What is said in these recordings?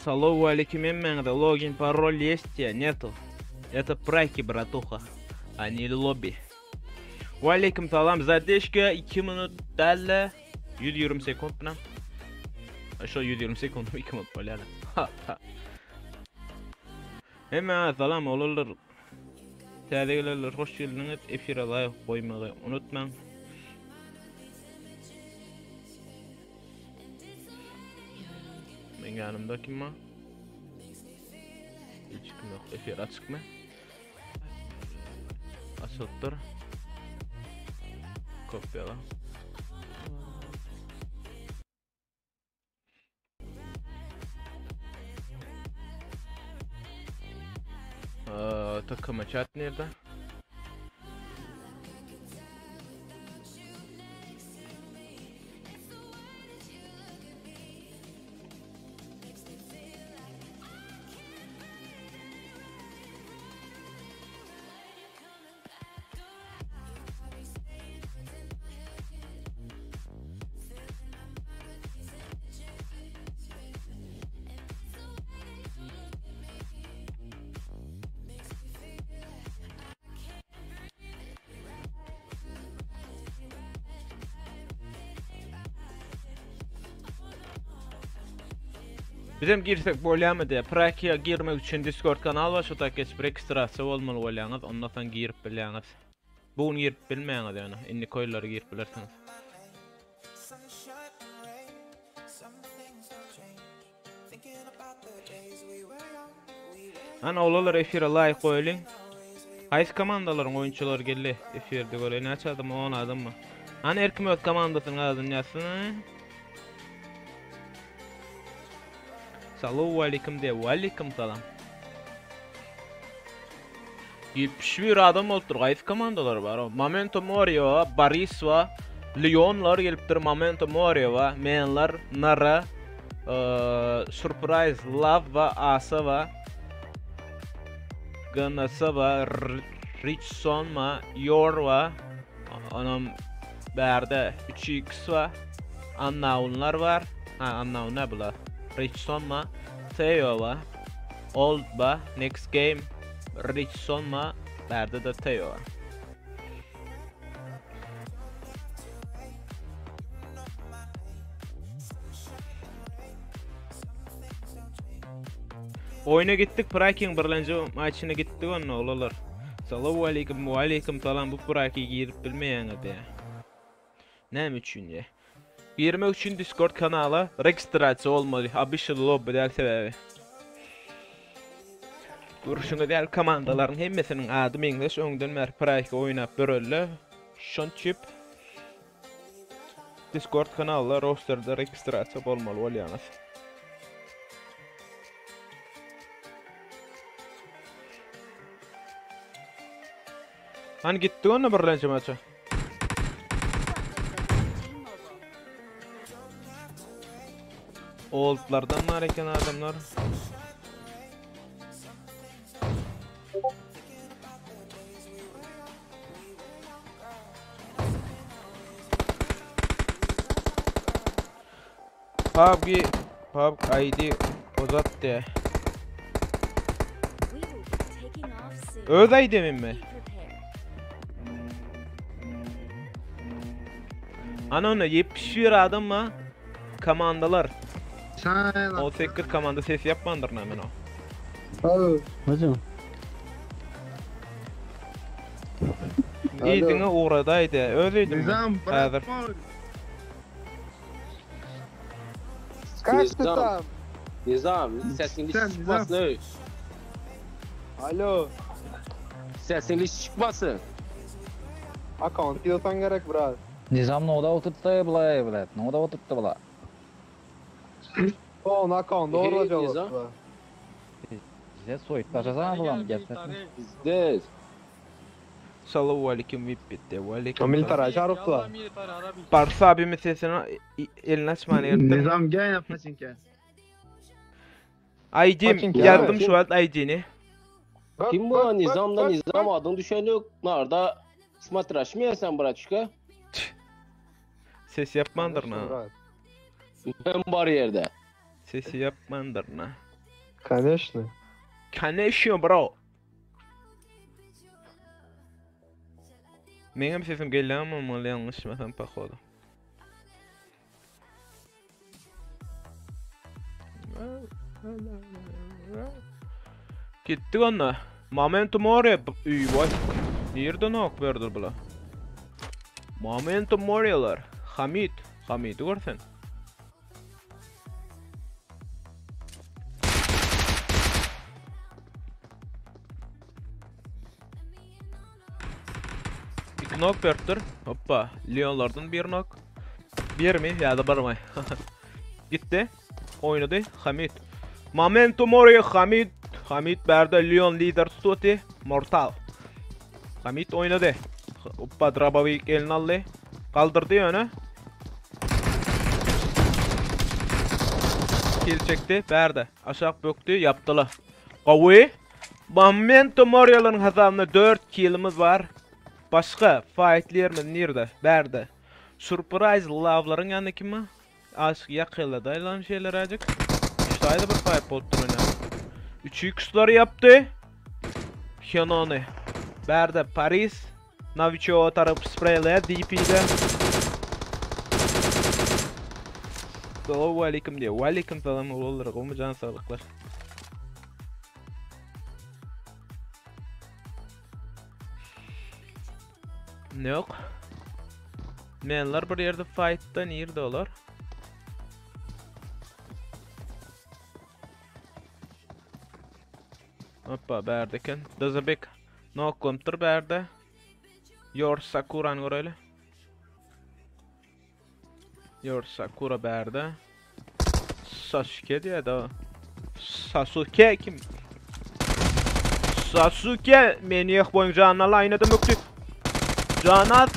Saloww aleýkum hemmäňize login parol ýest ýa netu это praýki bratuha a ne lobby Waleýkim salam zadeşka 2 minut dälle 120 sekund bilen şo 120 sekund 2 minut bolýar Hemmäňize salam oglanlar Täze gelenler hoş geldiňiz efire laýk goýmagy unutmaň. Meň ýanymda kim bar? Hiç kim ýok. Efir açykmy? Açylypdyr. Kopýala. Takama chat nerede? Bizem girsek bolýamy diýä. Prakiýa girmek üçin Discord kanal bar, şo tak geçip registrasiýa bolmaly bolýaňyz, ondan soň girip bilýäňiz. Bu gün girip bilmeýäňiz ýöne, indiki oýunlara girip bilersiňiz. Ana oglanlar efire laýk goýalyň. Haýsy komandalaryň oýunçylary geldi efirde göreýin näçe adam 10 adammy. Ana her kim öz komandasynyň adyny ýazsyn. Salowwaleýkim de waleýkim salam. 71 adam bolupdyr. Gaýsy komandalar bar? Momento Morio, Boris wa Leonlar gelipdir. Momento Morio wa Menlar, Nara, Surprise Love wa Asa wa GNS wa Richson wa Yor wa Onam bärde 3x wa Unknownlar bar. Ha unknown ne bular? Richson ma? Theo wa? Old ba? Next game Richson ma? Bärde de Theo wa. Oýuna gitdik, Praking birlenji maçyna gitdik onda oglanlar. Salam aleyküm, we aleyküm salam bu Praki girip bilmeýäňiz ýa. Näme üçin ýa? Girmek üçin Discord kanala registrasiýa bolmaly, official lobby däl sebäbi. Görüşüňiz ýaly komandalaryň hemmesiniň ady meňzeş öňden bäri Praki oýnap ýörelle. Şon çip Discord kanalda rosterde registrasiýa bolmaly bolýaňyz. Hani gitdik onda birlençe maça. Oldlardan bar eken adamlar. PUBG PUBG ID uzat de. Öz ID'min mi? Ana ona 71 adam mı? Komandalar. 18 komanda ses yapmandyr men o. Hocam. Iýdiňe ugradaýdy. Öz öýdüňmi? Nizam Häzir. bırakma. Как ты Nizam. там? Nizam sesini Sen, hiç çıkmasın ey. Alo. Sesini hiç çıkmasın. Akkaunt ýazsaň gerek biraz. Nizam noda oturtdy bula bile. Noda oturtdy bula. O nakon Hey, doğru Nizam. cevap. Bize soyut taşasana bulam gelsin. Bizde. Salamu aleyküm VIP bitti. Ve aleyküm. Militara çarptılar. Barsa abimi sesini elini açmana geldi. Nizam gel yapma çünkü. ID'm Paçinki yazdım abi. şu an ID'ni. Kim bu lan Nizam'da Nizam adını düşen yok. Nerede? Smatraş mı sen bratuşka? Ses yapmandır na. Ben var yerde. Sesi yapmandır na. Конечно. Конечно bro. Benim sesim geliyor ama mal yanlışmasam походу. Gittik onunla. Momentum oraya. Üy vay. Nereden ok verdi bula? Momentum oraya Hamid. Hamid'i görsen. İki knock beripdir. Hoppa. Leonlardan bir knock. Bir mi? Ya da bir mi? Gitti. Oynadı. Hamid. Momentum oraya Hamid. Hamid berde Leon lider tutuyordu. Mortal. Hamid oynadı. Hoppa Drabavik elini aldı. Kaldırdı yönü. Kill çekti. Berde. Aşağı böktü. Yaptılar. Qawi. Momentum Warrior'ların hesabında 4 killimiz var. Başka fightlerimiz nerede? Berde. Surprise love'ların yanında kim mi? Aşk yakıyla dayılan şeyler acık. İşte ayda bir fight bolupdur oyna. 3x'ları yaptı. Hyunone. Berde Paris. Navicho taraf spreyle DP'de. Selamun aleyküm diye. Ve aleyküm selam olur. Gomu can sağlıklar. Ne yok? Menler bir yerde fight'ta nerede olar? Hoppa berdeken. Dızabek. No komtur berde. Yor Sakura'nı göreli. Yor Sakura berde. Sasuke diye da. Sasuke kim? Sasuke maniac boyunca canına aynada möktü. Canat.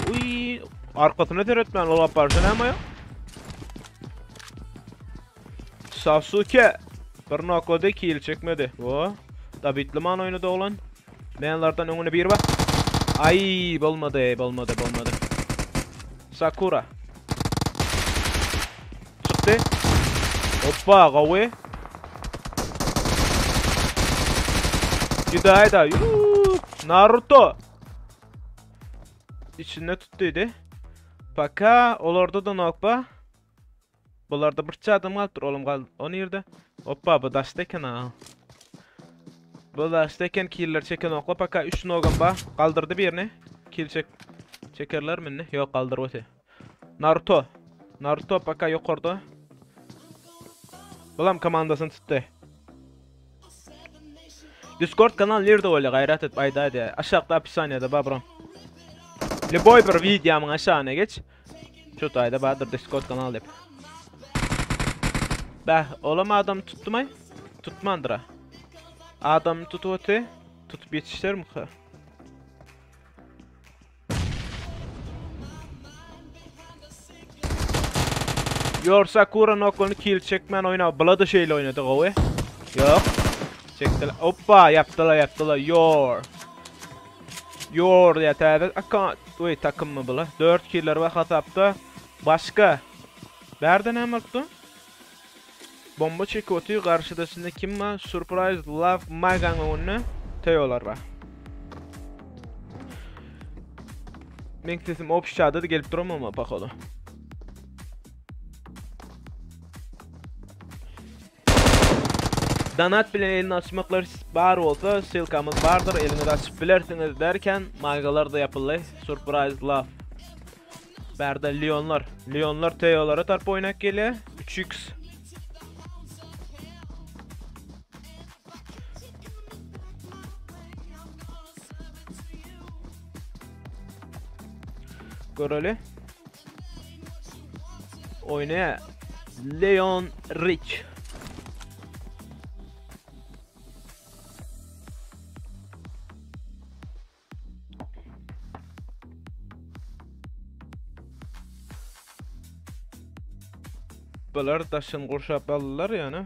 Uy, arkasına seyretmen ol aparsın ama ya. Sasuke bir nokladı kill çekmedi. O. David Liman oynadı oğlan. Menlerden önüne bir var. Ay, bolmadı, bolmadı, bolmadı. Sakura. Çıktı. Hoppa, gavi. Gidayda. Yuuu. Naruto. İçinde tuttuydu. Paka, olarda da nokba. Bularda bir adam kaldır oğlum kaldı. O nerede? Hoppa, bu daştayken ha. Bu daştayken killer çeken okla paka 3 nogan ba. Kaldırdı birini. Kill çek çekerler mi ne? Yok kaldır öte. Naruto. Naruto paka yok orada. Bulam komandasını tuttu. Discord kanal nerede öyle gayret et ayda hadi. Aşağıda hapishanede babram. Liboy bir videomun aşağına geç. Şu tayda bardır Discord kanal dep. Bah, olam adam tuttum ay? Tutmandır ha. Adam tutup öte. Tutup yetiştir mi ki? Yor Sakura nokonu kill çekmen oyna. Bloody şeyle oynadı o. Yok. Çektiler. Hoppa yaptılar yaptılar. Yor. Yor ya täze account. Uy takım mı bula? 4 killer var hasapta. Başka. Nerede ne yaptı? Bomba çekiyor karşıdasında kim var? Surprise Love Magan önüne Teolar var. Men sesim opşada da gelip duram ama bakalım. Donat bilen elini açmaklar bar olsa silkamız vardır elini açıp bilersiniz derken magalar da yapıldı. Surprise Love. Berde Leonlar. Leonlar Teo'lara tarp oynak geliyor. 3x. Göreli. Oýnaýar Leon Rich. Bular daşyny gurşap aldylar ýöne.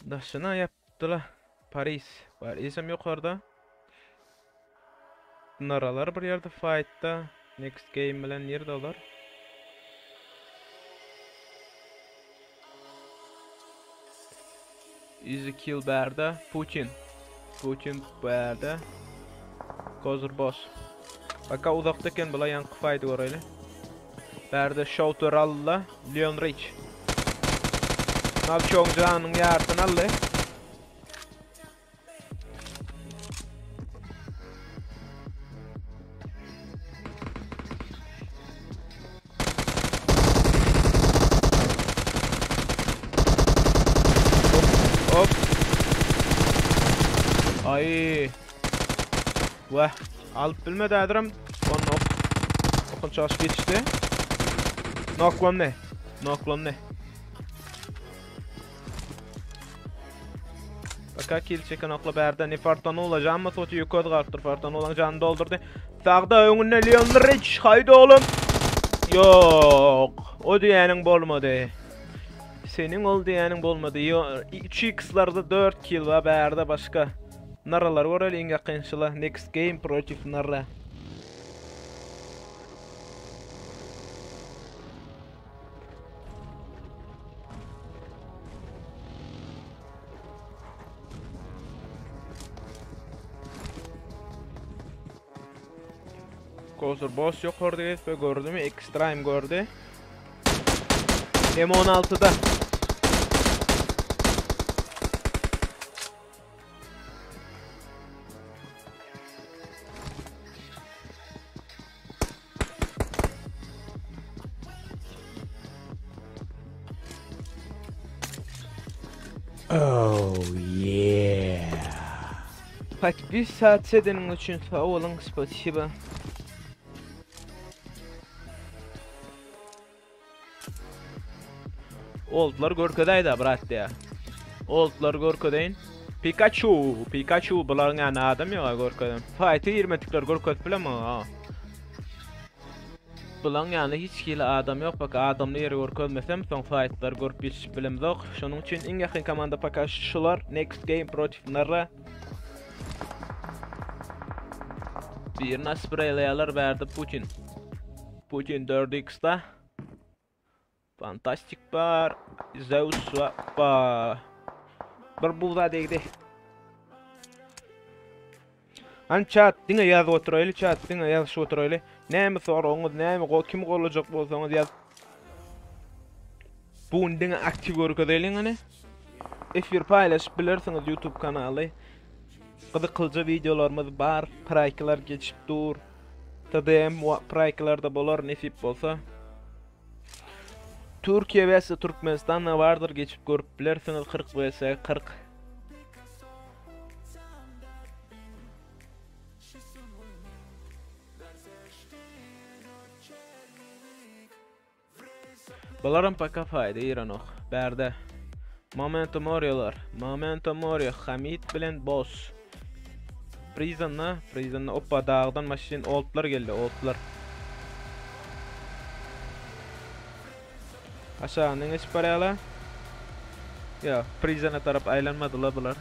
Daşyna ýapdylar. Paris. Paris hem ýokarda. Naralar bir ýerde fightda. Next game bilen nirde olar? Easy kill bärde. Putin. Putin bärde. Kozur boss. Baka uzakda eken bular ýaňky fight göreýli. Bärde Shouter aldy. Leon Rich. Nalçoň janyň ýarsyny aldy. Hop. Ay. Wah, alyp bilmedi häzirem. Onu ok. Okun çalyşyp ýetişdi. Noklandy. Noklandy. Baka kill çeken okla bärde ne Fartanula janma soty ýuköz galypdyr. Fartanulaň janyny doldurdy. Sagda öňünde Leon Rich. Haýdy oglum. Ýok. O diýeniň bolmady. Seniň ol diýeniň bolmady. 3x-larda 4 kill bar bärde başga. Naralar göreli iň ýakynçyla. Next game protiv Nara. Kozur boss ýokarda gezip we gördümi? Extreme gördi. M16'da. Oh yeah. Podpisatsa edeniň üçin sag boluň, spasiba. Oldlar görkezäýdä brat diýä. Oldlar görkezeýin. Pikachu, Pikachu bularyň ýany adam ýoga görkezen. Fighty girmedikler görkezip bilemok ha. Bulaň ýany hiç hili adam ýok bak adamly ýeri görkezmesem soň fightlar görüp ýetişip bilemzok. Şonuň üçin iň ýakyn komanda poka şular next game protiv Narra. Birini spreyleýärler bärde Putin. Putin 4x-da. Fantastik bar. Zeus bar. Bir buza degdi. Hani chat diňe ýazyp oturaýly chat diňe ýazyşyp oturaýly. Näme soragyňyz, näme go kim gollajak bolsaňyz ýaz. Bu gün diňe aktiw görkezeliň hani. Efir paýlaşyp bilersiňiz YouTube kanaly. Gyzyklyja wideolarymyz bar, praýklar geçip dur. TDM praýklarda bolar nesip bolsa. Türkiye vs Türkmenistan da bardyr geçip görüp bilersiňiz 40 vs 40. Bularam paka faýda girenok. Bärde Momento Morialar. Momento Moria Hamid bilen Boss. Prisonda, prisonda oppa dagdan maşyn oldlar geldi, oldlar. Aşagyndan geçip barýarlar. Ýa, prisona tarap aýlanmadylar bular.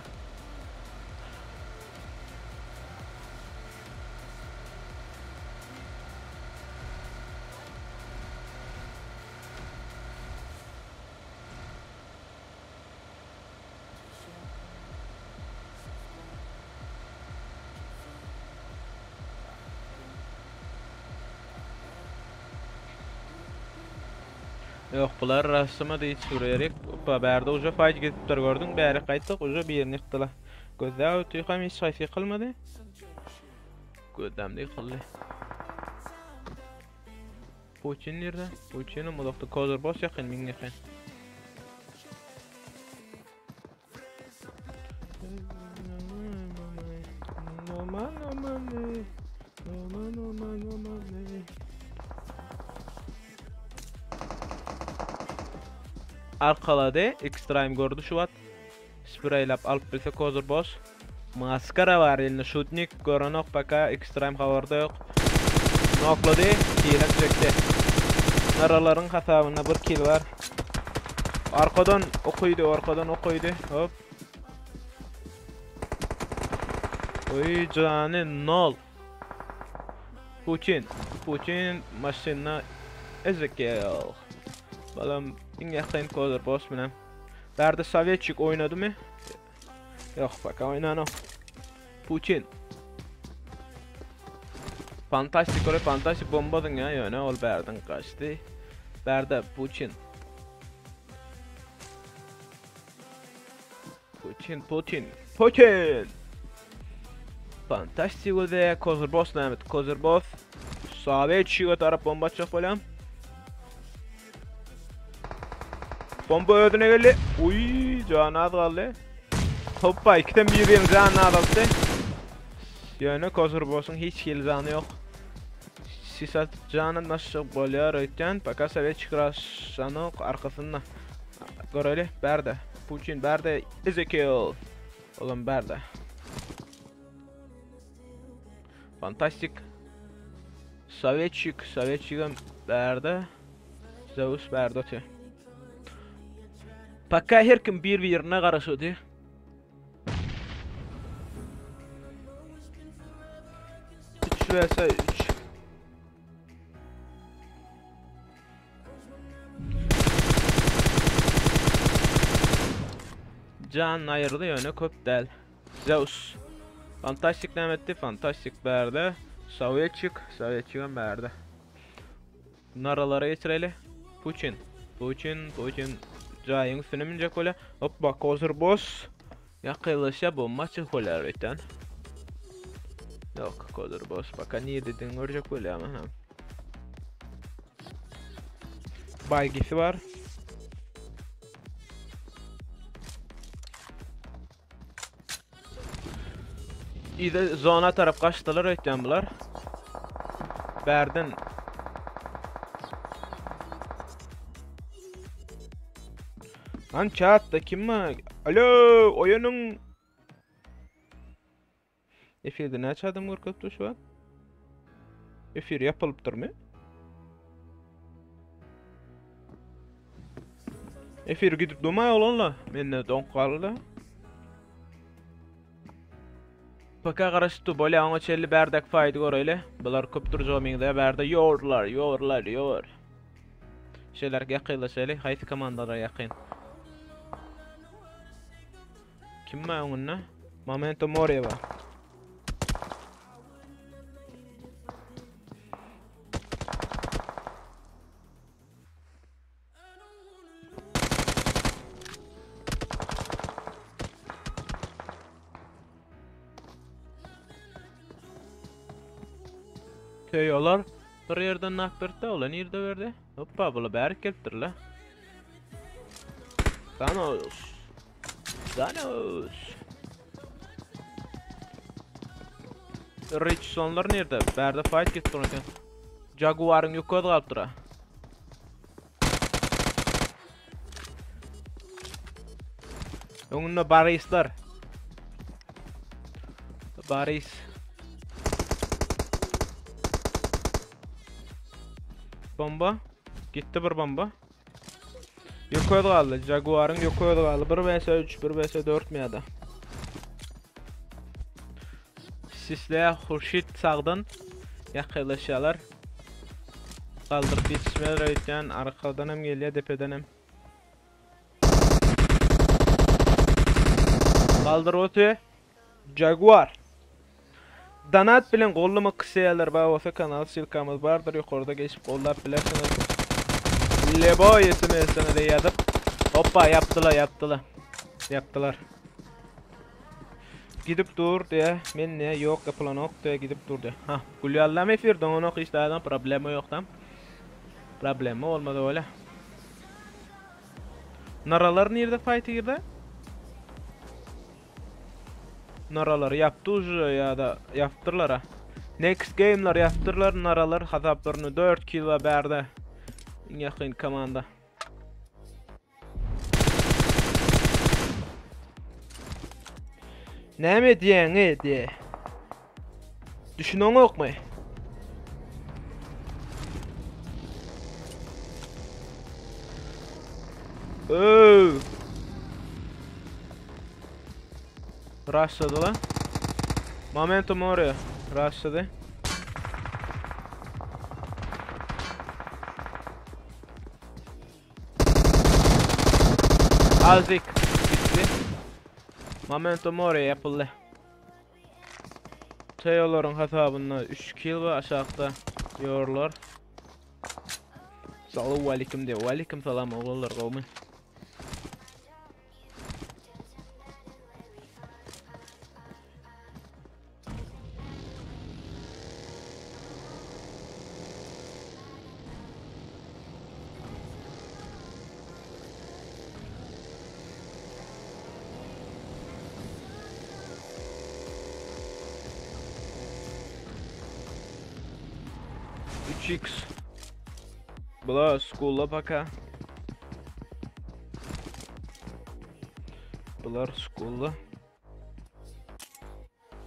Ýok, bular rastlamady hiç bir ýerik. Opa, bärde uje faýt gidipdir gördüň. Bäri gaýtdyk, uje birini ýykdylar. Gözläp otyrkam hiç haýsy ýykylmady. Gözlämde ýykyldy. Putin nirde? Putinem uzakda. Kozor boss ýakyn, miň ýakyn. Arkalady. Extreme gördü şu wagt. Spreýläp alyp bilse Kozur Boss. Maskara bar elinde şutnik görenok paka Extreme habarda yok. Noklady. Kilem çekdi. Naralaryň hasabynda bir kill bar. Arkadan okuydy, arkadan okuydy. Hop. Oy jany nol. Putin. Putin maşynyna Ezekiel. Balam iň ýakyn Kozur Boss bilen. Bärde Sovetçik oýnadymy? Ýok, paka oýnanok. Putin. Fantastik oraya fantastik bomba ya ýöne ol bärden gaçdy. Bärde Putin. Putin, Putin, Putin! Fantastik boldy. Kozur Boss näme? Kozur Boss Sovetçige tarap bomba atjak bolýar. Bomba özüne geldi. Uy, jany az galdy. Hoppa, ikiden biriniň janyny azaltdy. Ýöne Kozur Boss'uň hiç hili jany ýok. Sis atyp janyny nasıl bolýar öýtýän. Paka Sovetçik raşanok arkasynda. Göreli, bärde. Putin bärde. Ezekiel. Olam bärde. Fantastik. Sovetçik, Sovetçigem bärde. Zeus bärde otyr. Paka her kim bir-birine garaşydy. 3 vs 3. Can aýyrdy ýöne köp däl. Zeus. Fantastik näme etdi? Fantastik bärde. Sovetçik, Sovetçigem bärde. Naralara geçireli. Putin. Putin, Putin jaýyň üstüne münjek bolýar. Hoppa, Kozur Boss. Ýakynlaşýar, bomba açyk bolýar öýtän. Ýok, Kozur Boss baka nirededigini görjek bolýar ama. Baygisi bar. Ide zona tarap gaçdylar öýtýän bular. Bärden Lan chatda kim bar? Alo, oýunyň Efirde näçe adam görkezip şu an? Efir ýapylypdyrmy? Efir gidip durmay olanla. Mende donk galdy. Paka garaşyp bolýa oňa çelli bärdek faýdy göreýli. Bular köp durjaga meňzeýär bärde ýorlar, ýorlar, ýor. Şeýleräk ýakynlaşaly. Haýsy komandalara ýakyn? Kim bar öňünde? Momento Mori bar. Köýolar bir ýerden nak berdi, ola nirde berdi? Hoppa, bula bärik gelipdir la. Thanos. Thanos. Richsonlar nirde? Bärde fight gidip duran eken. Jaguaryň ýük göz galypdyr ha. Öňünde Barisler. Baris. Bomba. Gitti bir bomba. Ýük göz galdy. Jaguaryň ýük göz galdy. 1 vs 3, 1 vs 4 mi ýa-da? Sisle Hurşit sagdan ýakynlaşýarlar. Galdyryp ýetişmez öýtýän. Arkadan hem gelýär, depeden hem. Galdyryp otyr. Jaguar. Donat bilen gollamak isleýänler bar bolsa kanal ssylkamyz bardyr ýokarda geçip gollap bilersiňiz. Leboý SMS-iňizi ýazyp. Hoppa ýapdylar ýapdylar. Ýapdylar. Gidip dur diýä. Men ne ýok gapylanok diýä gidip dur diýä. Ha, gülýärlermi efir doňanok hiç zadyň problema ýok tam. Problema bolmasa bolýa. Naralar nirde fight girdi? Naralar ýapdy uje ýa-da ýapdyrlar ha. Next game'lar ýapdyrlar naralar hasaplaryny 4 kill we bärde. Iň ýakyn komanda. Näme edýäňi diýe. Düşüneňokmy? Öw. Rushlady la. Momentum oraya. Rushlady. Azik gitti. Memento mori yapyldy. Teolaryň hasabynda 3 kill we aşakda ýorlar. Salam aleyküm de. Aleyküm salam oglanlar gowmy? Üç X. Bula school'a baka. Bular school'a.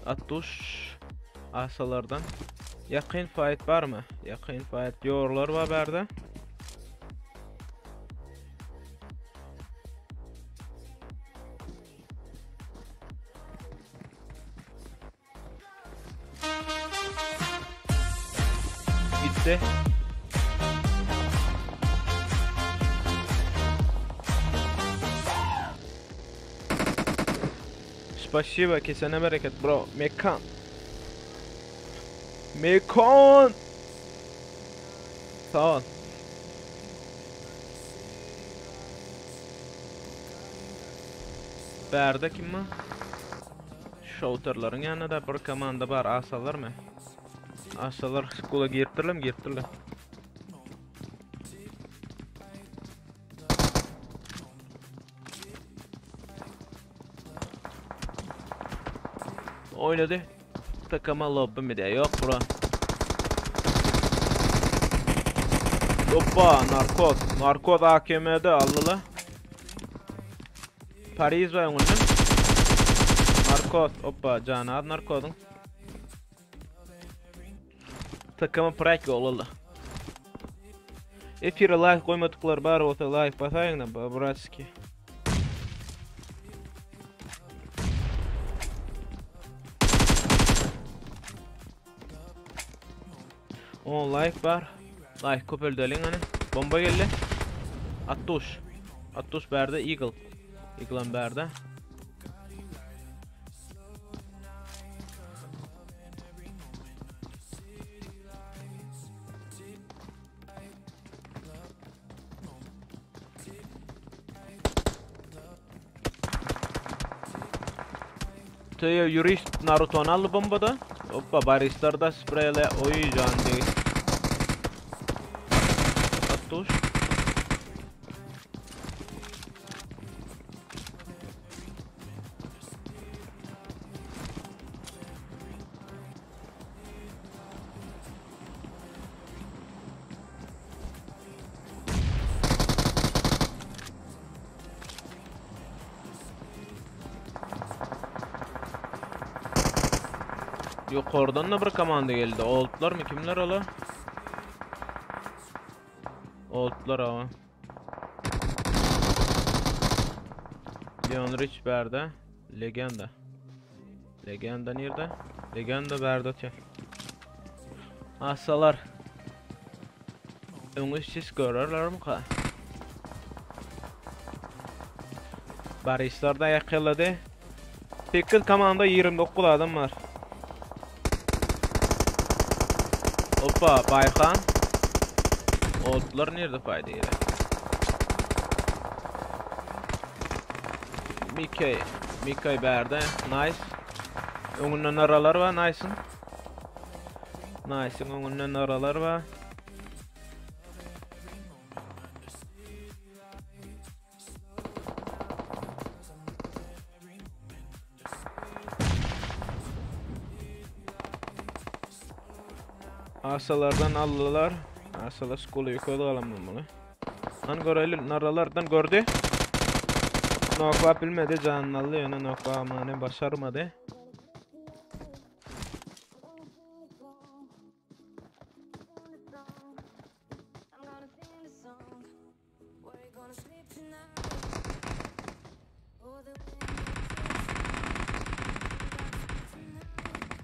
Attuş asalardan. Yakın fight var mı? Yakın fight yorlar var berde. Gitti. Spasiba kesene bereket bro. Mekan. Mekan. Sağ ol. Bärde kim mi? Shouterlaryň ýanynda bir komanda bar, asalar mı? Asalar skula giripdirler mi? Giripdirler. Oynady. Takama lobby mi diye. Yok bro. Hoppa narkot. Narkot AKM'de aldılar. Paris var önünde. Narkot. Hoppa canı narkodun. Takımı prank oldu. Efire like koymadıklar bari olsa like basayın da bratski. O like var. Like köpeldelin hani. Bomba geldi. Attuş. Attuş berde Eagle. Eagle'ın berde. Tüyo yurist Naruto'nu aldı bombada. Hoppa Barislar da spreyle oy can değil. Attuş. Yukarıdan da bir komanda geldi. Oldlar mı? Kimler ola? Oldlar ama. Leon Rich berde. Legenda. Legenda nerede? Legenda berde atıyor. Asalar. Öňü siz görerler mi ka? Barislar da yakaladı. 8 komanda 29 adam var. Hoppa Bayhan. Otlar nerede fayda yeri? Mickey. Mickey berde. Nice. Öňünden aralar var. Nice'ın. Nice'ın öňünden aralar var. Asalardan aldılar. Asalar skolu yukarıda alamam bunu. Lan göreli naralardan gördü. Noklap bilmedi janyny aldy ýöne noklamany başarmady.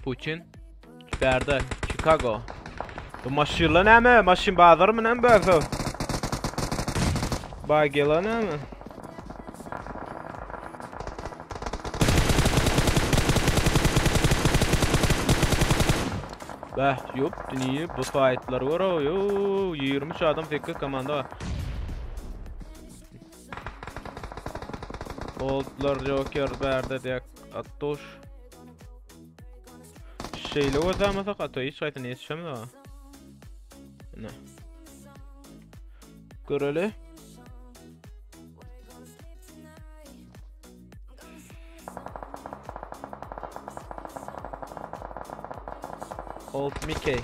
Putin bärde Chicago. Bu maşynla näme? Maşyn bazarmy näme bärde? Bagela näme? Bäh, ýok, dünýe bu faýtlar gör, yo, 23 adam 8 komanda bar. Oldlar Joker bärde diýek atduş. Şeýle gözlemesek ata hiç haýsyny ýetişemez ha. Ne? Göreli. Old Mickey.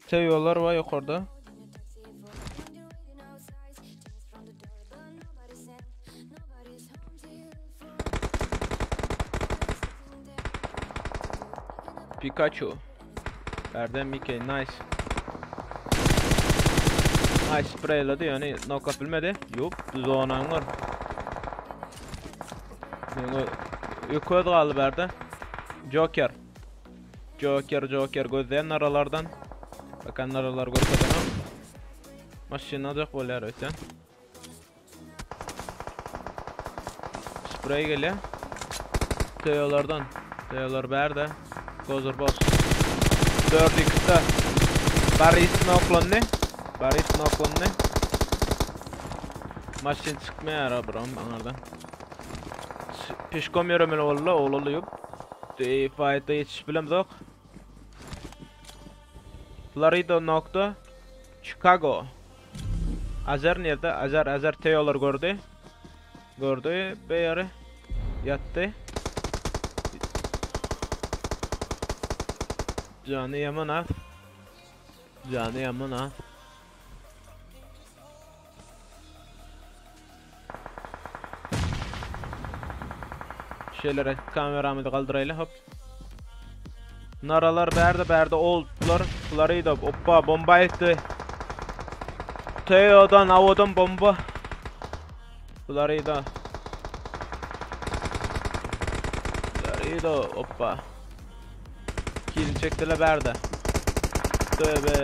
Teolar var yukarıda. Pikachu. Erdem Mickey nice. Nice spraylady yani knock up bilmedi. Yok zonan var. Yukarı kaldı berde. Joker. Joker Joker gözleyen aralardan. Bakan aralar görkezene. Maşyn alacak bolýar öten. Spray gelýär. Teolardan. Teolar bärde. Gozer boss. 4x'de. Baris noklandy. Baris noklandy. Maşyn çykmaýar brom aňardan. Peşkom ýöremeli boldy, oglanly ýok. Fight'a ýetişip bilemzok. Florida nokta. Chicago. Azer nerede? Azer Azer Teolar gördü. Gördü. Beyarı. Yattı. Canı yaman az. Canı yaman az. Şeylere kameramyzy galdyraýly hop. Naralar bärde bärde oldular. Florida hoppa bomba etdi. Teo'dan havadan bomba. Florida. Florida hoppa. Kill çekdiler bärde. Tövbe.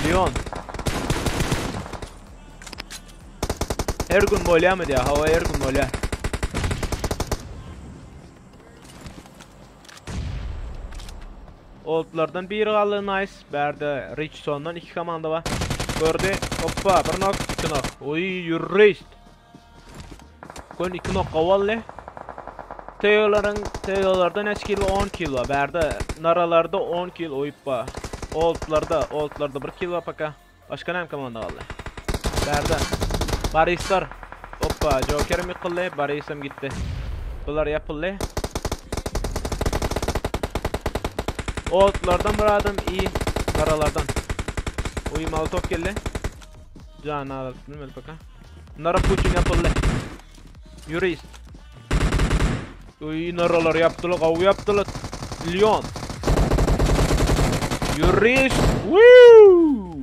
Leon. Her gün bolýarmy diýär. Hawa her gün bolýar. Oldlardan biri galdy nice. Bärde Richsondan iki komanda bar. Gördü. Hoppa bir nok, iki nok. Oy yurist. Gön iki nok gawally. Teoların Teolarda näçe kilo? 10 kilo. Bärde naralarda 10 kilo oýupba. Oldlarda oldlarda 1 kilo paka. Başga näme komanda galdy? Bärde. Barislar. Hoppa, Joker mi ýykyldy, Barisem gitdi. Bular ýapyldy. Oldlardan bir adam iyi. Naralardan. Oy Molotov geldi. Can alıp bilmedi paka. Nara Putin yapıldı. Yurist. Oy naralar yaptılar, gawy yaptılar. Leon. Yurist. Woo!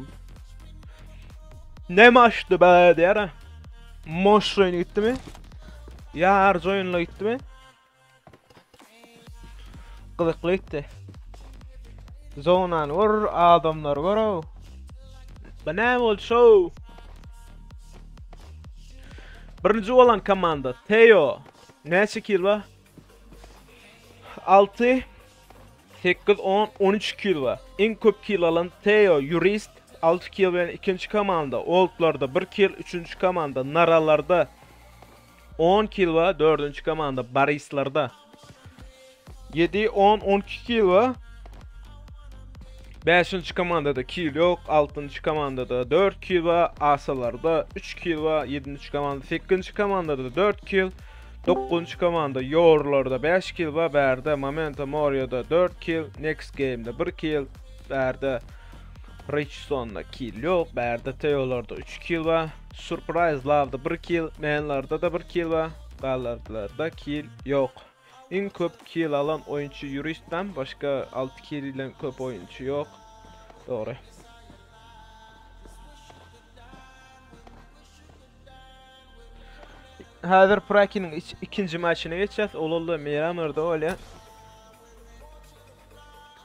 Ne maçtı be diýer ha. Moş oyunu gitti mi? Ýarjy oýunla gitti mi? Gyzykly gitdi. Zonany gör, adamlary gör ow. Bu näme boldy şow? Birinji bolan komanda Teo. Näçe kill bar? 6 8 10 13 kill bar. Iň köp kill alan Teo Yurist 6 kill bilen ikinji komanda. Oldlarda 1 kill, üçünji komanda Naralarda 10 kill bar, dördünji komanda Barislarda 7 10 12 kill bar. Bäşinji komandada kill ýok, altynjy komandada 4 kill bar, Asalarda 3 kill bar, ýedinji komanda, sekizinji komandada 4 kill, dokuzynjy komanda Yorlarda 5 kill bar, bärde Momento Morio'da 4 kill, Next Game'de 1 kill, bärde. Richsonda kill ýok. Bärde Teolarda 3 kill bar. Surprise Love'da 1 kill, Manlarda-da 1 kill bar. Galarlarda kill ýok. Iň köp kill alan oýunçy Yurist'den başga 6 kill bilen köp oýunçy ýok. Dogry. Häzir Prakiniň ikinji maçyna geçýäs. Ololda Miramarda bolýar.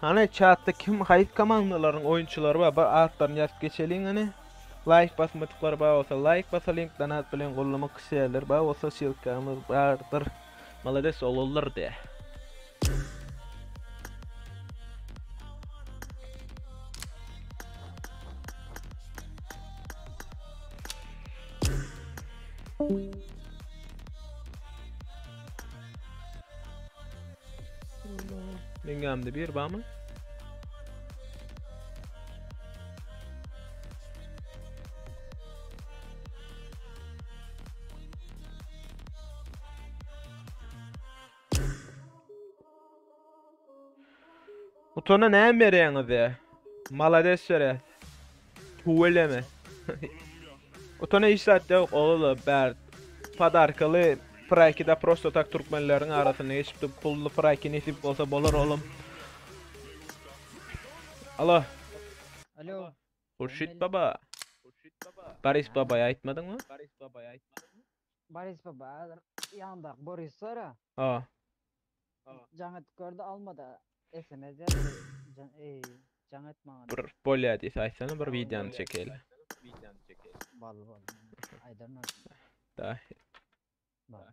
Hany chatda kim haýsy komandalaryň oýunçylary bar bir atlaryny ýazyp geçeliň hany. Like basmadyklar bar bolsa like basalyň donat bilen gollamak isleýänler bar bolsa ssylkamyz bardyr. Malades oglanlar diýä. Meň ýanymda bir barmy? Utana näme berýäňiz ya? Malades berýär. Tüweleme. Utana hiç zat ýok, ogul bär. Podarkaly Prayki-de prosto tak türkmenleriň arasynda geçipdi. Pully Prayki nesip bolsa bolar oglum. Alo. Alo. Hurşit baba. Boris babaýa aýtmadyňmy? Boris baba häzir ýandaky Boris bar-a. Ha. Jaň edip gördi almady. SMS ýazdy. Jaň eý, jaň et maňa. Bir bolýa diýse aýtsana bir wideony çekeli. Bal bal. Aýdaryn aýdaryn. Da. Bal.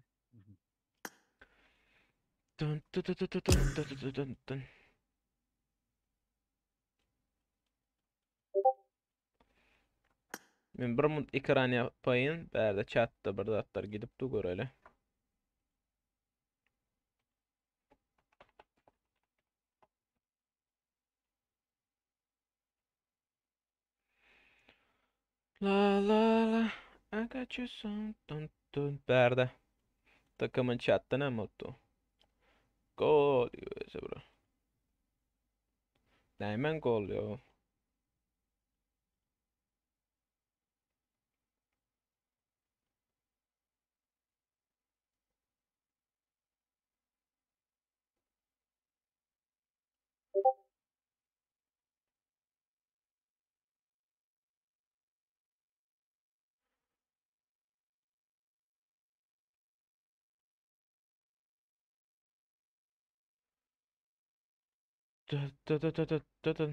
Dun dun dun dun dun dun dun dun. Men bir mut ekran ýapaýyn. Bärde chatda bir zatlar gidip dur göreli. La la la I got you some dun dun Bärde takımın chatda näme bolupdy? Gol USA bro. Nämen gol yo? Dö dö dö dö dö dö.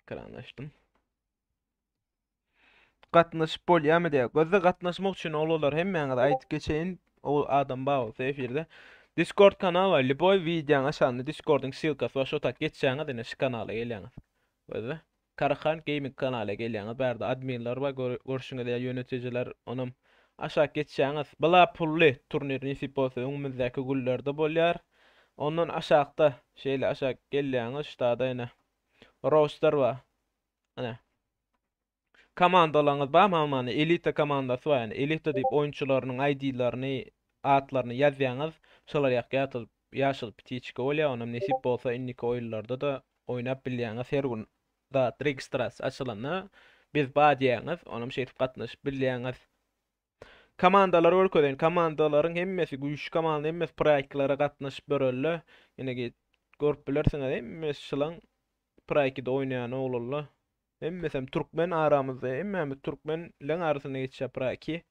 Ekranlaşdym. Gatnaşyp bolýarmy diýýär. Gözde gatnaşmak üçin oglanlar hemmäňize aýdyp geçeýin. O adam bar bolsa efirde. Discord kanal bar. Lýuboý wideoň aşagynda Discordyň ssylkasy bar. Şo tak geçýäňiz ine şu kanala gelýäňiz. Gözde. Karahan Gaming kanala gelýäňiz. Bärde adminler bar. Görşüňiz ýaly ýönetijiler. Onam aşak geçýäňiz. Bula pully turnir nesip bolsa öňümizdäki günlerde bolýar. Ondan aşakda şeýle aşak gelýäňiz. Şutada ine roster bar. Ine. Komandalaryňyz barmy hamany elita komandasy bar ýani elita diýip oýunçylarynyň ID-lerini atlaryny ýazýaňyz şolar ýak ýatylyp ýaşyl ptiçka bolýar onam nesip bolsa indiki oýunlarda-da oýnap bilýäňiz her gün zat registrasiýa açylanda biz bar diýýäňiz onam şeýdip gatnaşyp bilýäňiz. Komandalary görkezeýin komandalaryň hemmesi güýçli komanda hemmesi proýektlara gatnaşyp ýörelle ine görüp bilersiňiz hemmesi şylaň proýektde oýnaýan oglanlar Hemmesem türkmen aramyzda hemmämiz türkmenleň arasynda geçýär praki.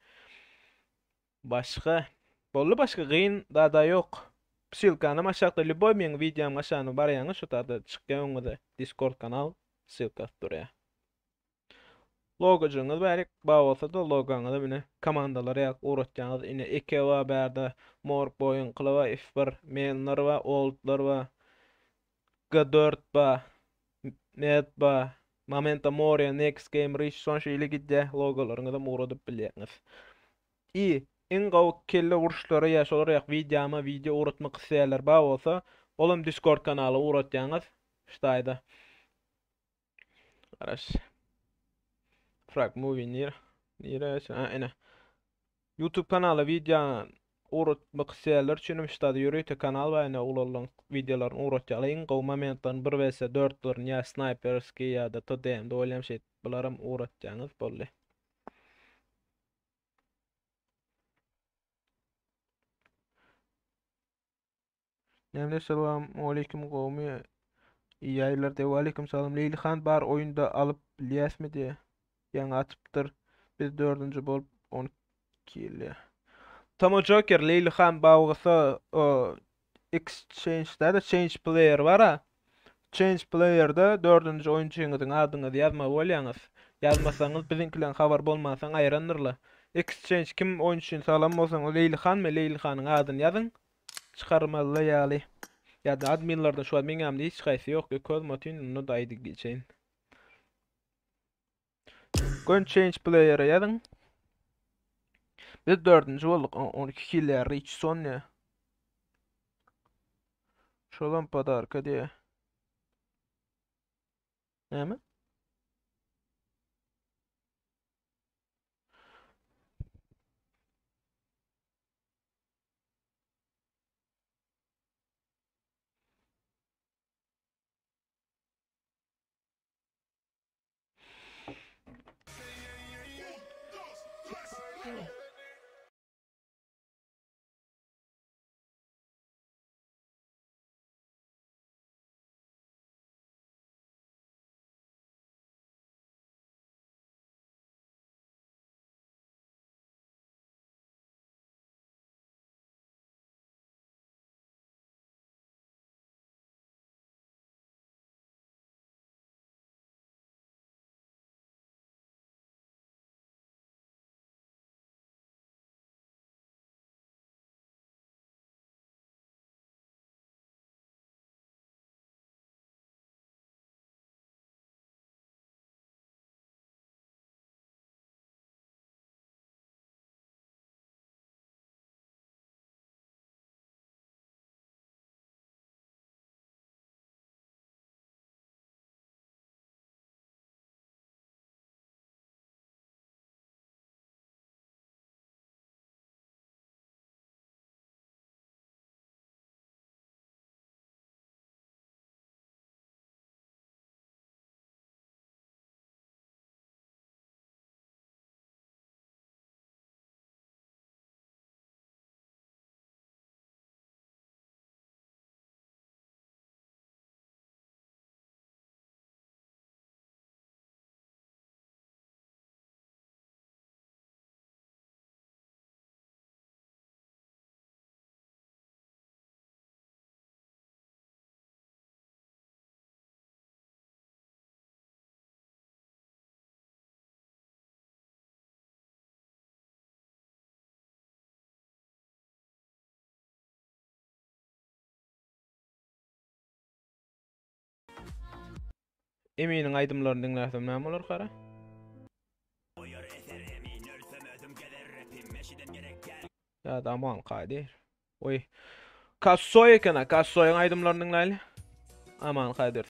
Başga boldy başga gyn zada ýok. Ssylkanam aşakda lýuboý meň wideomyň aşagyna barýaňyz şu taýda çykýar öňüňize discord kanal ssylkasy durýar. Logojygyňyz bärik bar bolsada logaňyzy mine komandalara ýazyp ugratýaňyz ine eke bar bärde morg boýuňkylar bar f1 menler bar oldlar bar G4 ba, Med ba, Momento Moria, Next Game, Rich Son şeýle gidýär, logolaryňyzam ugradyp bilýäňiz. I, iň gowy kelle uruşlary ýa şolar ýak wideoma wideo ugratmak isleýänler bar bolsa, olam Discord kanala ugratýaňyz. Şu taýda. Garaş. Frag movie nire? Nire? Ha, ine. YouTube kanala wideo. Ugratmak isleýänler üçin hem ştada ýörite kanal bar ýene oglanlaryň wideolaryny ugratýarlar. Iň gowy momentlerini 1 vs 4-lerini ýa snayperski ýa-da TDM-de bolýan şey bularam ugratýaňyz boldy. Näme salam aleyküm gowmy? Ýaýlar de aleyküm salam. Leýli han bar oýunda alyp bilýäsmi diýe. Ýaňy atypdyr. Biz dördünji bolup 12 ýyl. Tomo Joker Leýli han bawgysy o exchange da change player bar ha. Change player'da dördünji oýunçyňyzyň adyňyzy ýazmaly bolýaňyz. Ýazmasaňyz biziňkileň habar bolmansoň aýrandyrlar. Exchange kim oýunçyny salan bolsaň o Leýli hanmy Leýli hanyň adyny ýazyň. Çykarmaly ýaly. Ýa-da adminlerden şu wagt meň hiç haýsy ýok. Köz motin indi da aýdyp geçeýin. Gön change player'e ýazyň. Biz dördünji bolduk. 12 kill ýa Rich Sonja. Şolam podarka diýe. Näme? Eminiň aýdymlaryny diňläsem näme bolar kara? Ya da aman Kadir. Oý. Kassoý eken ha, Kassoýyň aýdymlaryny diňläýli. Aman Kadir.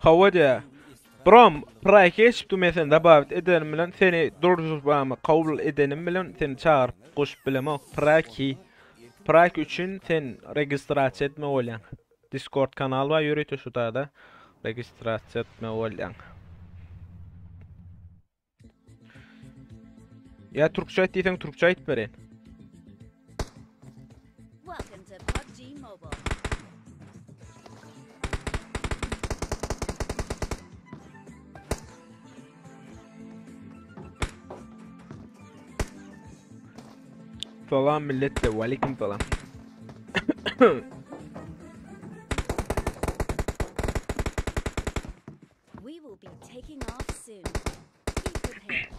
Hawa diýä. Brom, praýka geçip dur men seni dabawit edenim bilen seni družbama kabul edenim bilen seni çagyryp goşup bilemok. Praki. Praki üçin sen registrasiýa etme bolýaň. Discord kanal bar ýörite şu taýda registrasiýa etme bolýaň. Ýa türkçe aýt diýseň türkçe aýyp bereýin. Welcome to PUBG Mobile. Salam millet de aleyküm salam. We will be taking off soon. Be prepared.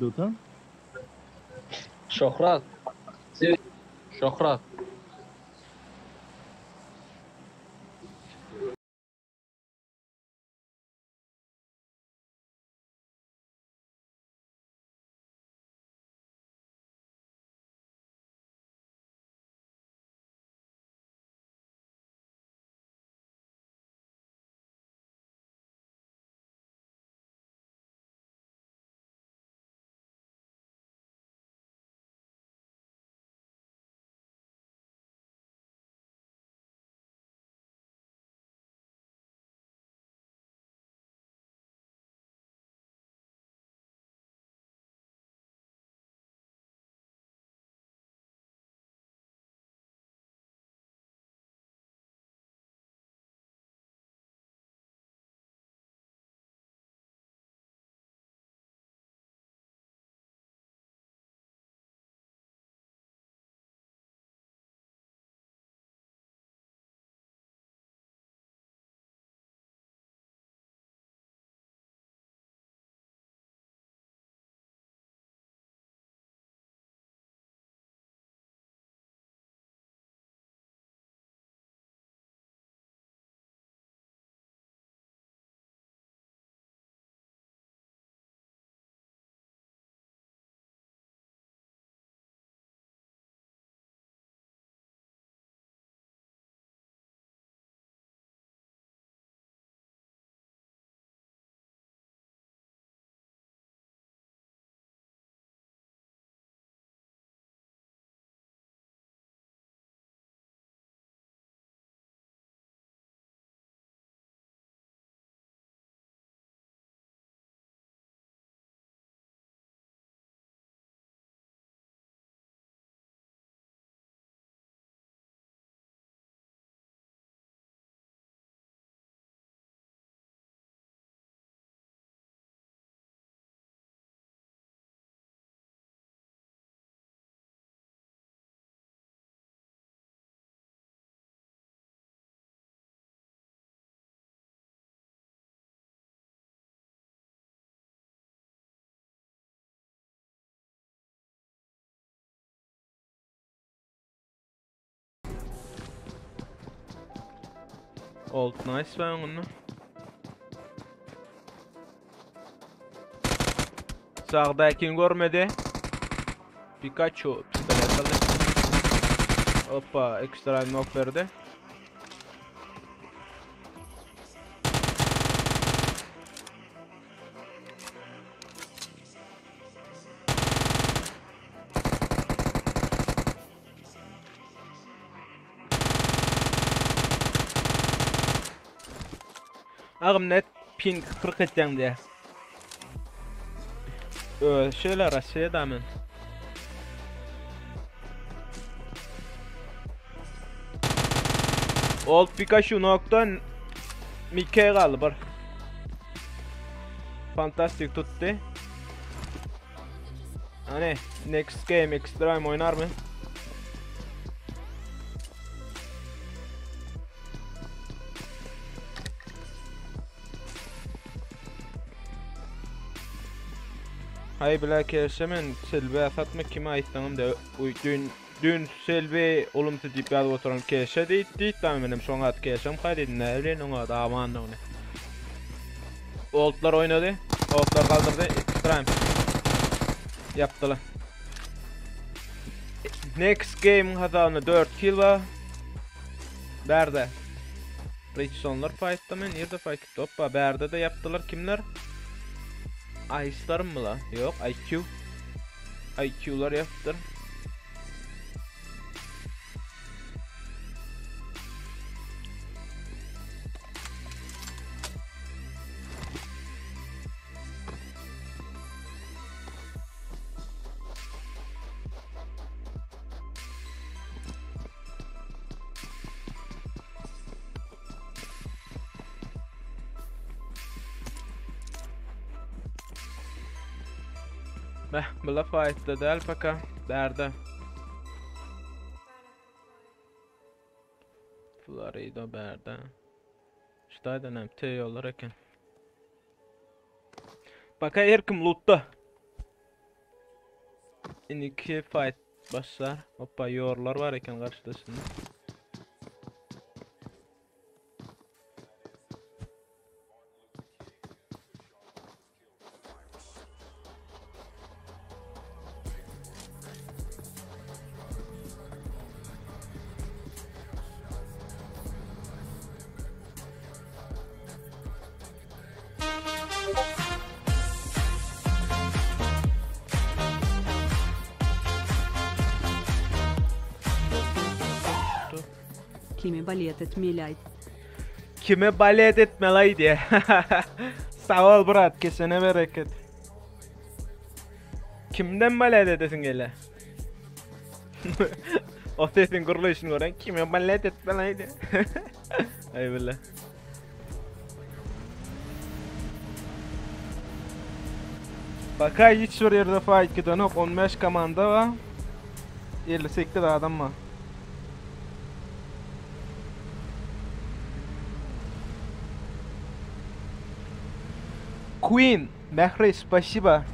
Dota? Şöhrat. Şöhrat. Old nice ben onu. Sağdakini görmedi. Pikachu pistolet aldı. Hoppa ekstra knock verdi. Agam net ping 40 etýäň diýä. Ö, şeýle Russiýada men. Old Pikachu noktan Mickey galdy bir. Fantastik tutdy. Hani next game extreme oynar mı? Hay bile keşemen Selbi satmak kime aýtsaňam da dün dün Selbi olumsuz diýip ýazyp oturan keşe diýip diýip da menem şoň at keşem ha dedim ne bilen oňa da aman ony. Oldlar oynady. Oldlar kaldırdı. Extreme. Ýapdylar. Next game hasabyna 4 kill bar. Bärde. Richsonlar fightda men nirde fight gitdi? Hoppa bärde de ýapdylar kimler? Ice'lar mı la? Yok IQ. IQ'lar ýapdyr. Beh, bula fight'da däl paka, bärde. Florida bärde. Şu taýdan hem T ýollar eken. Baka her kim lootda. Indiki fight başlar. Hoppa ýorlar bar eken garşyda şimdi. Kime balet etmeli Kime balet etmeli diye. Sag ol brat kesene bereket. Kimden balet edesin gele? o sesin gurluşunu gören kime balet etmeli Ay bile. Bakay hiç bir yerde fight giden yok. 15 komanda var. 58 adam var. Queen, Mehri, спасибо.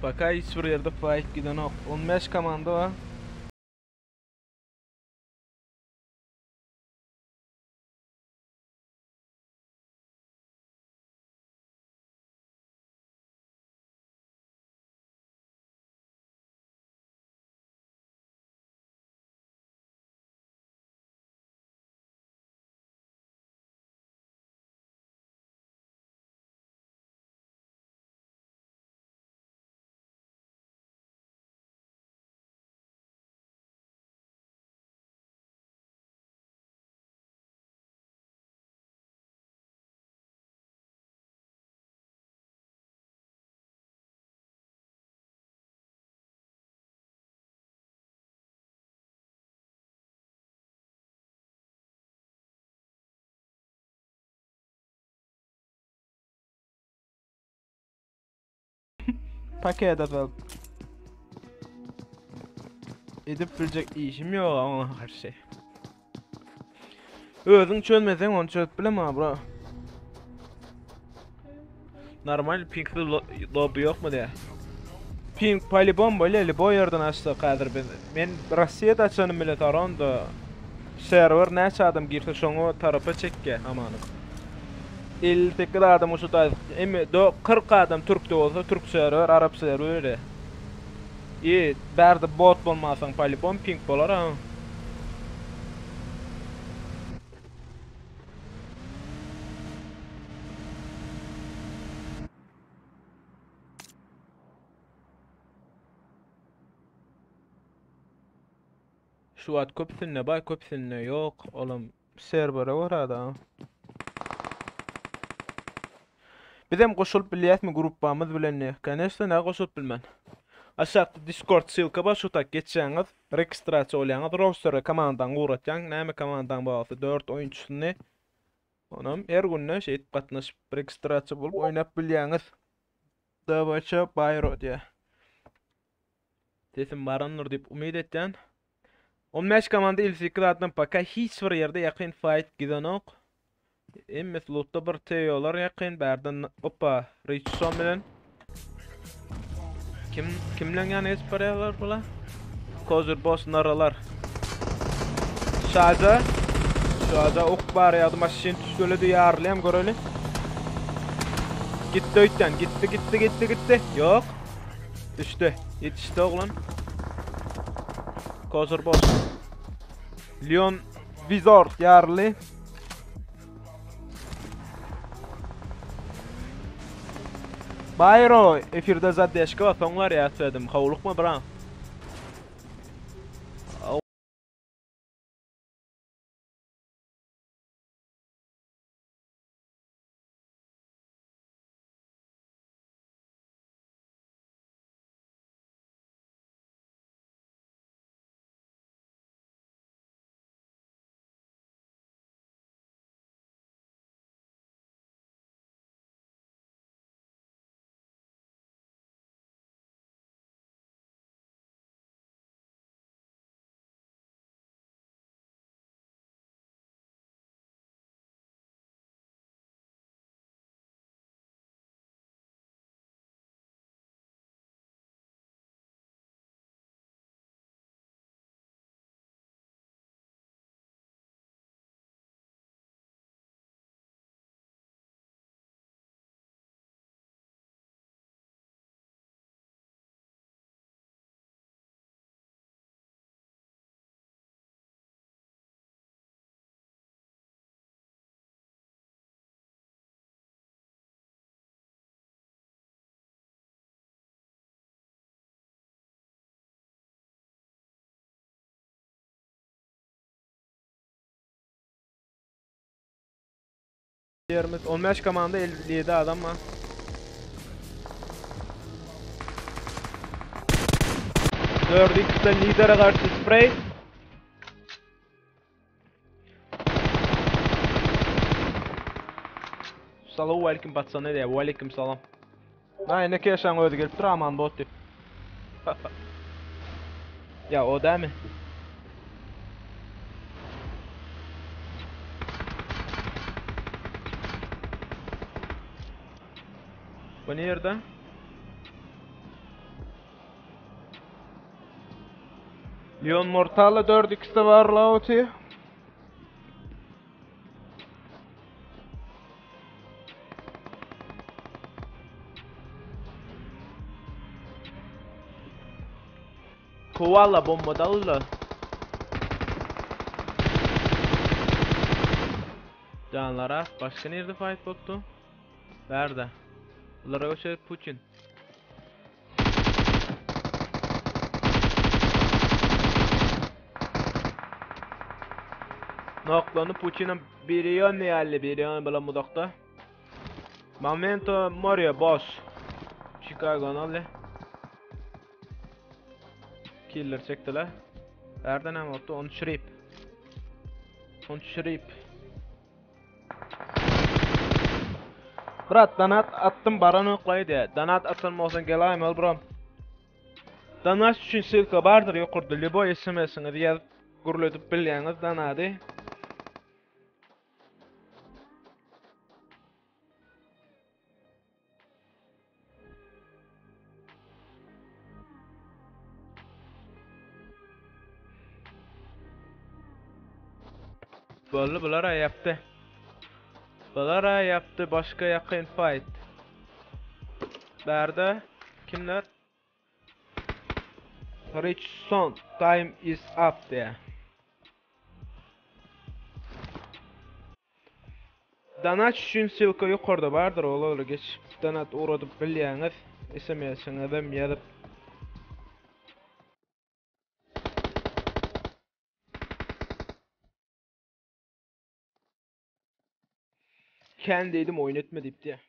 Baka hiç bir ýerde fight gidenok. 15 komanda bar. Paket atalım. Edip biljek işim yok ama her şey. Özüň çözmeseň onu çözüp bilem bro. Normal pinkli lobby yok mu diye. Pink polibon böyle li boy yerden açsa kadir ben. Men Rossiyada açanym bile taron da server näçe adam girse şoňa tarapa çekge amanyk. 58 adam şu da emi do 40 adam Türkde bolsa Türk server, Arap serveri. İyi, bärde bot bolmasaň polibon pink bolar ha. Şu wagt köpüsinde bar, köpüsinde yok. Olam servere görä da. Bizem goşulyp bilýäsmi gruppamyz bilen ne? Конечно, ne goşulyp bilmen. Aşağıda Discord ссылка bar, şu tak geçýäňiz, registrasiýa bolýaňyz, roster'e komandaň uğratýaň, näme komandaň bolsa 4 oýunçysyny Onam her günde şey etip gatnaşyp registrasiýa bolup oýnap bilýäňiz. DBÇ Bayro diýe. Sesim barandyr diýip umyt etýän. 15 komanda 58 adam paka hiç bir ýerde ýakyn fight gidenok. Emmes lootda bir TO'lar ýakyn bärden opa Richson bilen. Kim kimlen ýany geçip barýarlar bula? Kozur boss naralar. Şaja. Şaja ok bar ýa-da maşyn tüskeledi ýarlyam göreli. Gitti öýtden. Gitti gitti gitti gitti. Yok. Düştü. Yetişti oğlum. Kozur boss. Leon Wizard ýarly. Bayro efirde zaddeşka var soňlar ya söyledim. Havlukma bra. Yerimiz 15 komanda 57 adam var. 4x'de lidere karşı spray. Salam aleyküm patsa ne diye? Aleyküm salam. Ha ne keşan öldü gelip dur aman bot diyor. Ya o değil mi? Bu nerede? Leon Mortala 4x'de var Lauti. Koala bomba dalla. Canlara başka nerede fight bottu? Nerede? Bunlara göçer Putin. Noklanı Putin'in biriyon yerli biriyon bile mudakta. Momento Moria boss. Chicago'nu al. Killer çektiler. Nereden hem oldu? Onu şirip. Onu şirip. Brat donat attım baran oklaydı. Donat atan olsun gelayım ol bro. Donat üçün ссылка bardyr ýokarda любой SMS-iňizi ýazyp gürledip bilýäňiz donady. Boldy bular yaptı. Bular yaptı başka yakın fight. Berde kimler? Richson time is up diye. Donat üçün ссылка yukarıda bardyr olar geç. Donat uğradyp bilýäňiz. SMS-iňizem ýazyp Ken dedim oynatma deyip diye.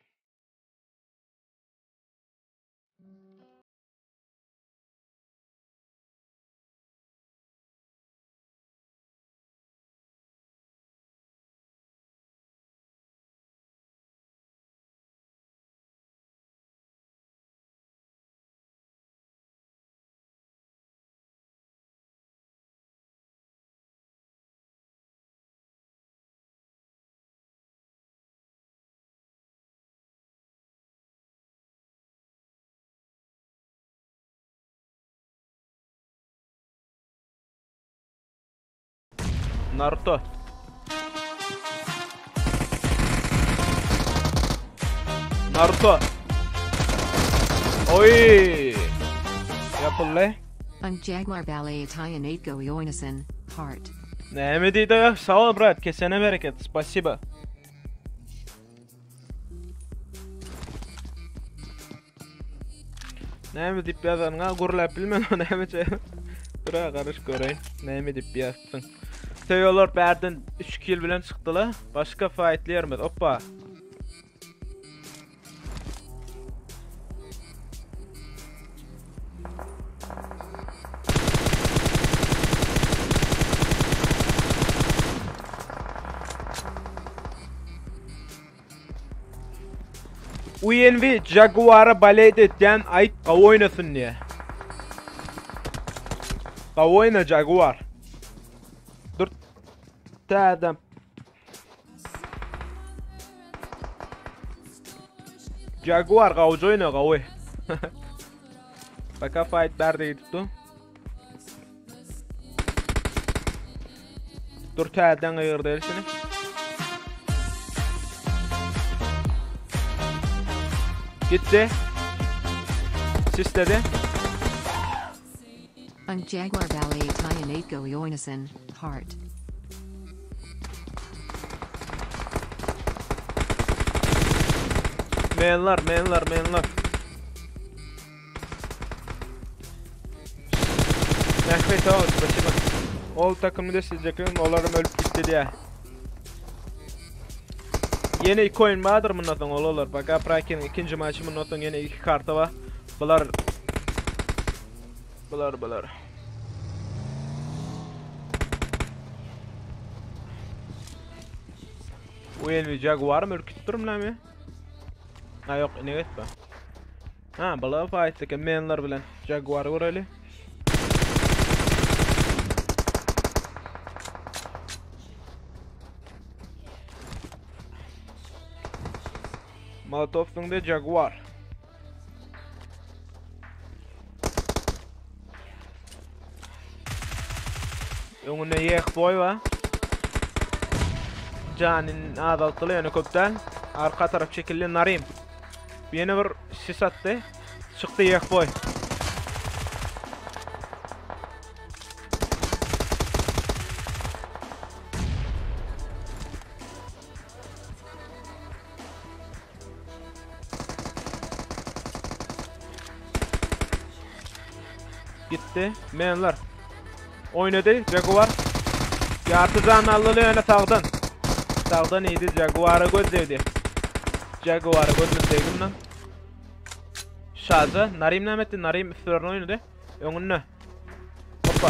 Naruto. Naruto. Oy! Ýapyldy. Ang Jaguar Ballet Italian 8 Go Oynasyn, Heart. Näme diýdi? Sag bol brat, kesene bereket. Spasiba. Näme diýip ýazanyňa gürläp bilmen o nämeçe. Dura garyş göreýin. Näme diýip ýazsyň. Söýolar bärden 3 kill bilen çykdylar. Başga faýtly ýerimiz. Oppa. UNV Jaguara balet etýän aýt gawy oýnasyn diýe. Gawy oýna Jaguar. Dur. Täzem. Jaguar gawja oýna gawy. Baka fight bärde gidip dur. Dur täzeden gygyrdy elsini. Gitdi. Sisledi. Ang Jaguar Ballet Italian 8 Go Oynasyn, Heart. Menler, menler, menler. Mehmet sag ol, spasiba. Ol takymy deslejekdim, olaram ölüp gitdi diýä. Ýene iki oýun bardyr mundan soň ol olar. Baka Prakiniň ikinji maçy mundan soň ýene iki karta bar. Bular Bular bular. UNV Jaguar mı ürkütdürüm näme? Ha ýok, ine gitme. Ha, bala fight eken menler bilen. Jaguar göreli. Molotov de Jaguar. Öňünde ýeh boý bar. Janyny azaltdylar ýöne köp däl. Arka tarap çekildi Narim. Ýene bir sis atdy. Çykdy ýeh boý. Gitdi. Menler. Oynady. Jaguar. Ýarty jan aldyly ýöne sagdan. Sagdan iýdi. Jaguara göz degdi. Jaguara gözüne degdim lan. Şaza. Narim näme etdi? Narim üstlerine oynady. Öňünde. Hoppa.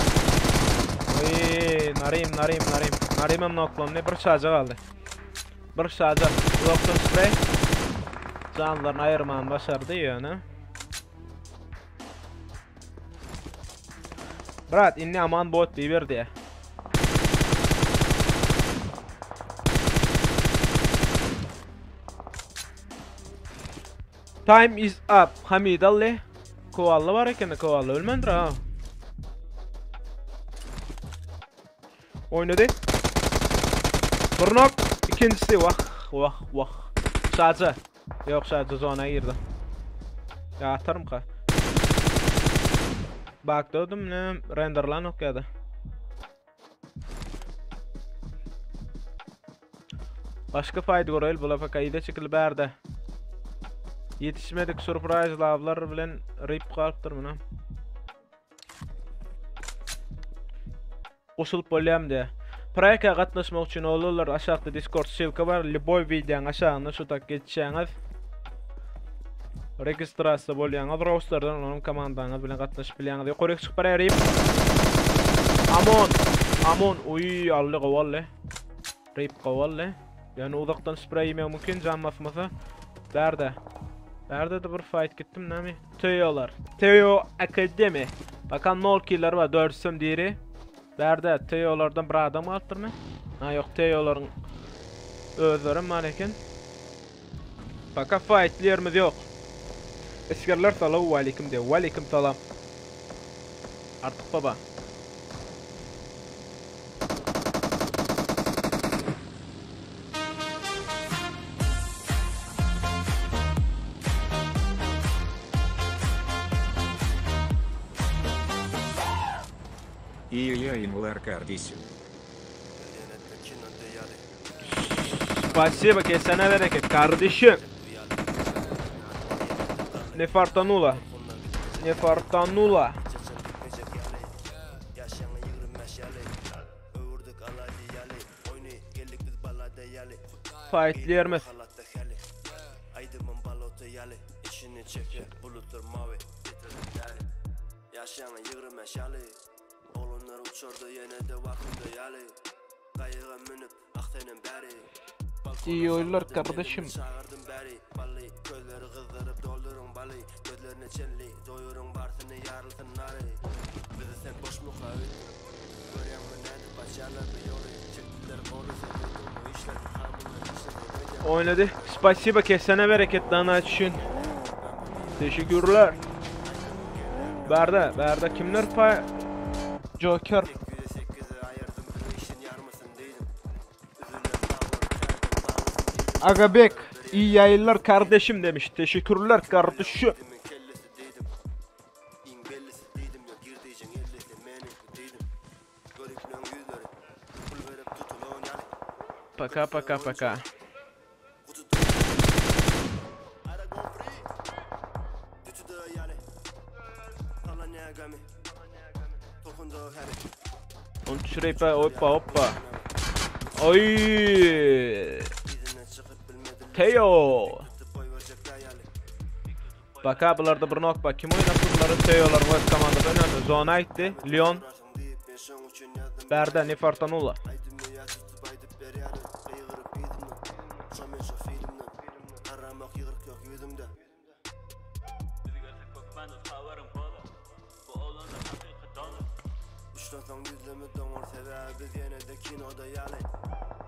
Oý, Narim, Narim, Narim. Narim hem noklandy. Bir şaja galdy. Bir şaja. Uzakdan sprey. Janlaryny aýyrman başardy ýöne. Brat, indi aman bot diýiber diýä. Time is up. Hamid Alli. Koala bar ekeni, koala ölmändir ha. Oýnady. Bir nok, ikinjisi wah, wah, wah. Şaja. Ýok, Şaja zona girdi. Ýa atarmyka? Bakdym, ne renderlan ok ýa-da. Başga faýda göreli, bular paka ýüze çekildi bärde. Ýetişmedik surprise lawlar bilen rip galypdyr muna. Goşulyp bolýarmy diýä. Proýekte gatnaşmak üçin oglanlar aşakda Discord ssylka bar. Lýuboý wideoň aşagynda şu tak geçýäňiz. Registrasiýa bolýaňyz. Rosterden onuň komandaňyz bilen gatnaşyp bilýäňiz. Ýokaryk çykyp barýar Rip. Amon. Amon. Uý, aldy gowy aldy. Rip gowy aldy. Ýöne uzakdan spreý iýmek mümkin jan basmasa. Bärde. Bärde-de bir fight gitdim näme? Teolar. Teo Akademi. Bakan nol killer bar, dördüsem diri. Bärde Teolardan bir adam galypdyrmy? Ha ýok, Teolaryň özlerem bar eken. Baka fightly ýerimiz ýok. Esgerler salawwaleýkim diýýär. Waleýkim salam. Artyk baba. Iyi yayınlar kardeşim. Spasibo kesene bereket kardeşim. Ne fartanula. Ne fartanula. Fight yermez. İyi oyunlar kardeşim. Oynadı. Spasibo kesene bereket lan için. Teşekkürler. Berde, berde kimler pay? Joker. Agabek, iyi yayınlar kardeşim demiş. Teşekkürler kardeşim. Paka paka paka. Şuraya hoppa hoppa. Oy. Teo. Baka bularda bir nok bak. Kim oynatdı bunları? Teo'lar web komandada oynadı. Zona gitti. Leon. Berde Nefartanula.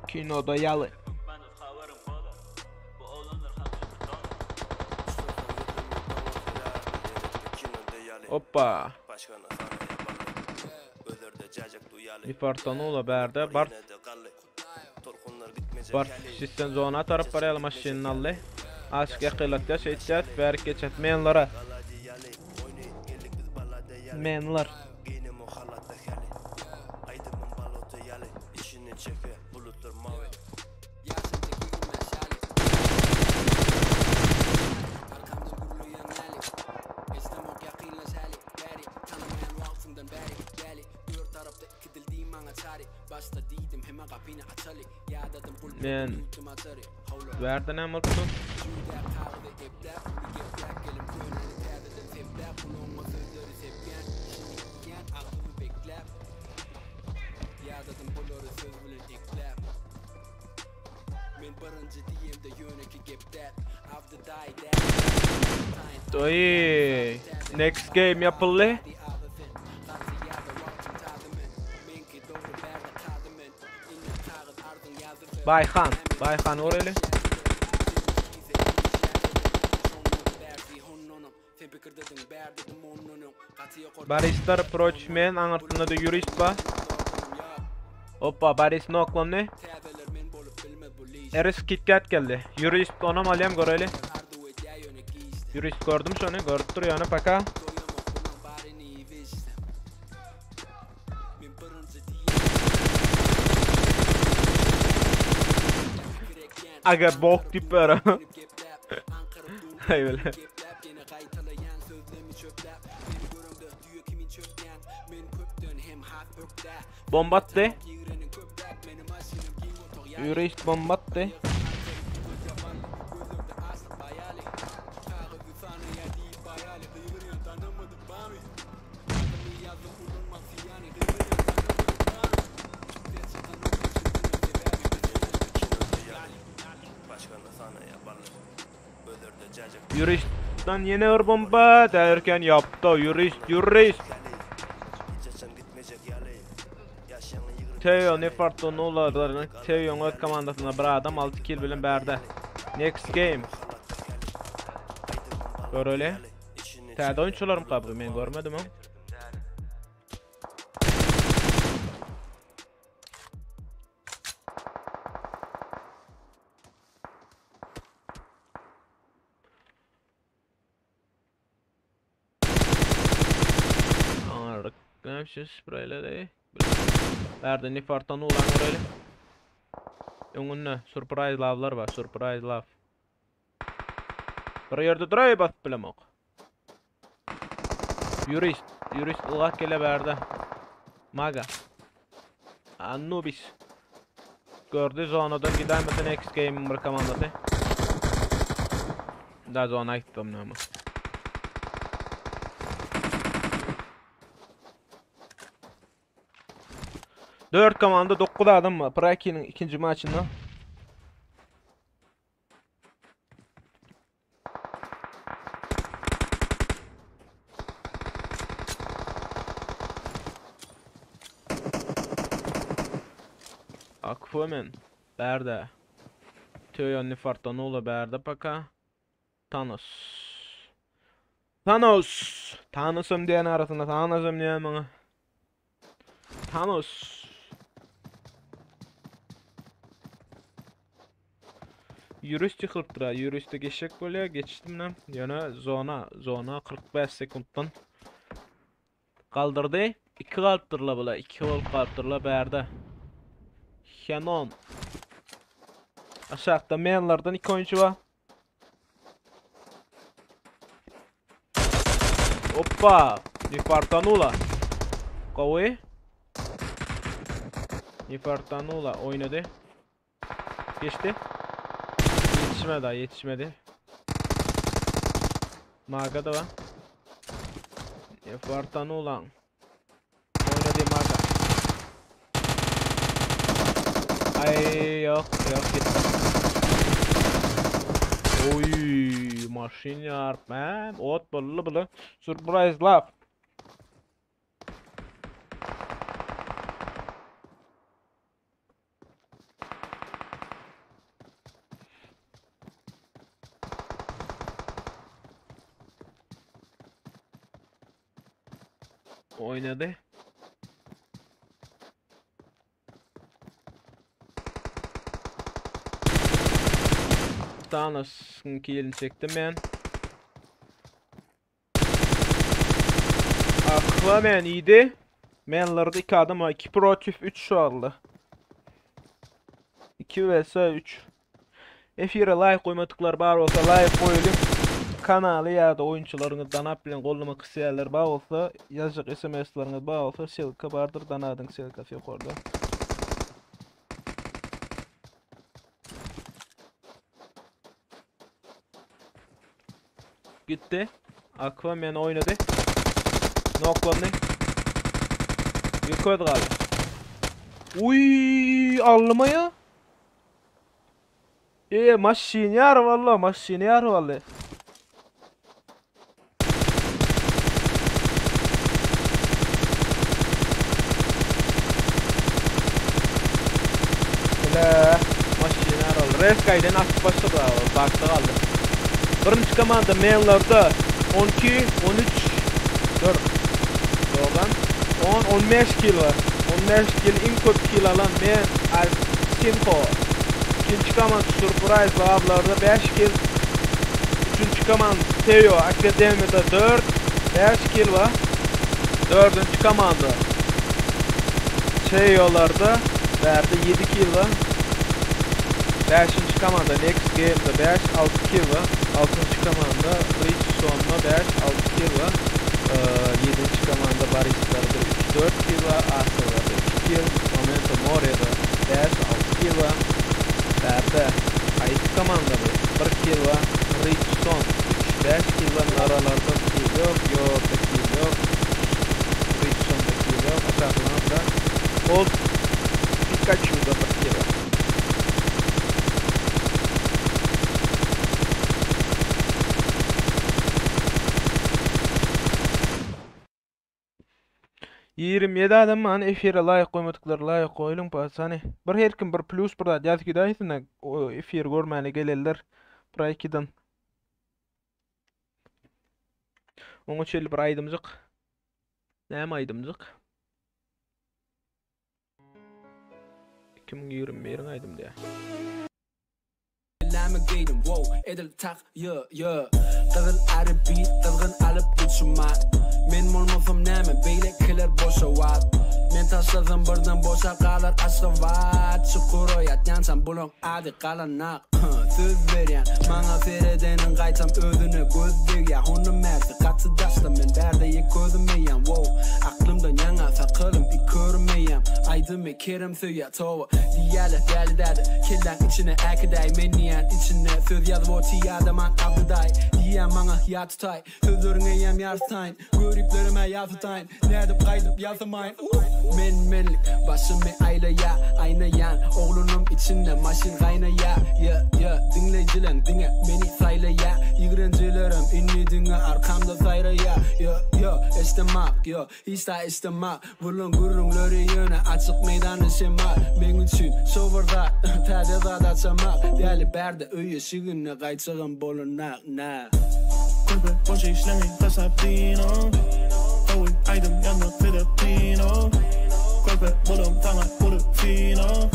Kinoda yalı. Hoppa. Nefartanula berde. Bart. Bart sistem zona taraf barayalım aşağının allı. Aşk yakılatya şey içeceğiz. Berk geçet. Menlara. Menlar. Men Verden hem olsun. Oy, next game yapıldı. Bayhan, Bayhan orayla. Baristar approach men anırtında da yurist ba. Hoppa Baris noklandı. Eris KitKat geldi. Yurist onam alayım göreli. Yurist gördüm şunu, gördü duruyor onu paka. Aga bok tip ara. Hay böyle. Bomba attı. Yurist bomba attı. Yurist'ten yeni bir bomba derken yaptı. Yurist, Yurist. Teo ne farklı ne olar? Teo'nun öz komandasında bir adam 6 kill bilen berde. Next game. Gör öyle. Täze oyuncularım kabı men görmedim ha. Şu spreyle de. Bärde Nifartany ulan göreli. Öňünde surprise lavlar bar, surprise lav. Bir ýerde duraý basyp bilemok. Yurist, yurist ylgap gele bärde. Maga. Anubis. Gördü zonadan gidäýmesin X Gaming bir komandasy. Da zona gitdim näme. Dört komanda 9 adam var. Praki'nin ikinci maçında. Aquaman bärde. Töýon Nifartonoğlu bärde paka. Thanos. Thanos. Thanos'um diýen arasynda Thanos'um diýen maňa. Thanos. Ýürüş çykypdyr. Ýürüşde geçjek bolýar, geçdim näm. Ýöne zona, zona 45 sekuntdan galdyrdy. 2 galypdyrlar bular, 2 bolup galypdyrlar bärde. Henon. Aşakda menlerden 2 oýunçy bar. Hoppa! Nifartanula. Gowy. Nifartanula oýnady. Geçdi. Ýetişmedi, ýetişmedi. Maga da var. Nifartanula. Oýnady Maga. Ay yok yok gitti. Oy maşyn ýaryp man. Ot boldy bula. Surprise love. Oynady. Thanos'un kilini çekdim men. Aquaman iyiydi. Menlerde 2 adam var. 2 protif 3 şu aldı. 2 vs 3. Efire like goýmadyklar bar bolsa like goýulyň. Kanaly ýa-da oýunçylaryňyz danap bilen gollamak isleýänler bar bolsa, ýazjak SMS-leriňiz bar bolsa, ssylka bardyr, danadyň ssylkasy ýokarda. Gitdi. Aquaman oýnady. Noklandy. Bir köz galdy. Uy, aldyma ya. E maşyn ýar valla, maşyn ýar valla. Hele maşyn ýar oldu. Reskayden atyp başlady, bakda galdy. Birinji komanda Menlarda 12, 13, 4. Doğrudan 10, 15 kill var. 15 kill, iň köp kill alan men Arsimho. İkinci komanda Surprise Lab'larda 5 kill. Üçüncü komanda Teo Akademi'de 4, 5 kill var. Dördüncü komanda Teo'larda verdi 7 kill var. Beşinci komanda Next Game'de 5, 6 kill var. Altıncı komanda Rich Son'da 5, 6 kill var. Yedinci komanda Barista'da 3, 4 kill var. Asa'da 2 kill. Momento Moria'da 5, 6 kill var. Bärde Haýsy komanda bu? 1 kill var. Rich Son 3, 5 kill var. Aralarda kill yok. Yok da kill yok. Rich Son'da kill yok. Aşağıda Old Pikachu'da 1 kill var. 27 adam man efire laýyk goýmadyklar laýyk goýulyň paçany. Bir her kim bir plus bir zat ýazyp gidäýsin o efir görmäne gelenler Praykidan. Oňa çenli bir aýdymjyk. Näme aýdymjyk? 2021-iň aýdym diýä. Näme geýdim, wow, edil tak, ýe, ýe. Gyzyl ary beat, gyzgyn alyp uçuma. Men bolmasam näme, beýlekiler boşa wagt. Men taşlasam birden boşap galar Aşgabat Çukura ýatýançam bulaň ady galanak Söz berýän maňa seredeniň gaýtam özüne göz degýä Hondan bärsi gaty daşda men bärde ýek gözüm eýýäm Wow aklymdan ýaňa sakalym ikörüm eýýäm Aýdymy Kerem söýýä toba diýýäler däli däde Kelläň içine äkidäý men diýýän içinde Söz ýazyp oty ýadaman Abdy daýy Diýýän maňa ýat tutaý Sözleriň eýýäm ýarysy taýyn Göriplerem-ä ýasy taýyn Nädip gaýdyp ýasamaýyn uh Men-menlik başymy aýlaýa Aýnaýan oglunym içinde maşyn gaýnaýa Ýe ýe diňleýjileň diňe meni saýlaýa Ýigrenjilerem indi diňe arkamda saýraýa Ýe ýe eşdemak ýe hiç-de eşdemak Bulaň gürrüňleri ýöne açyk meýdanda şemal Meň üçin şo bir zat täze zat açamak Däli bärde öý eşiginde gaýtjagam bolanak nä. Körpe boş işleňi taşlap dino Gowy aýdym ýazmak size kino Körpe bolam saňa uly sylag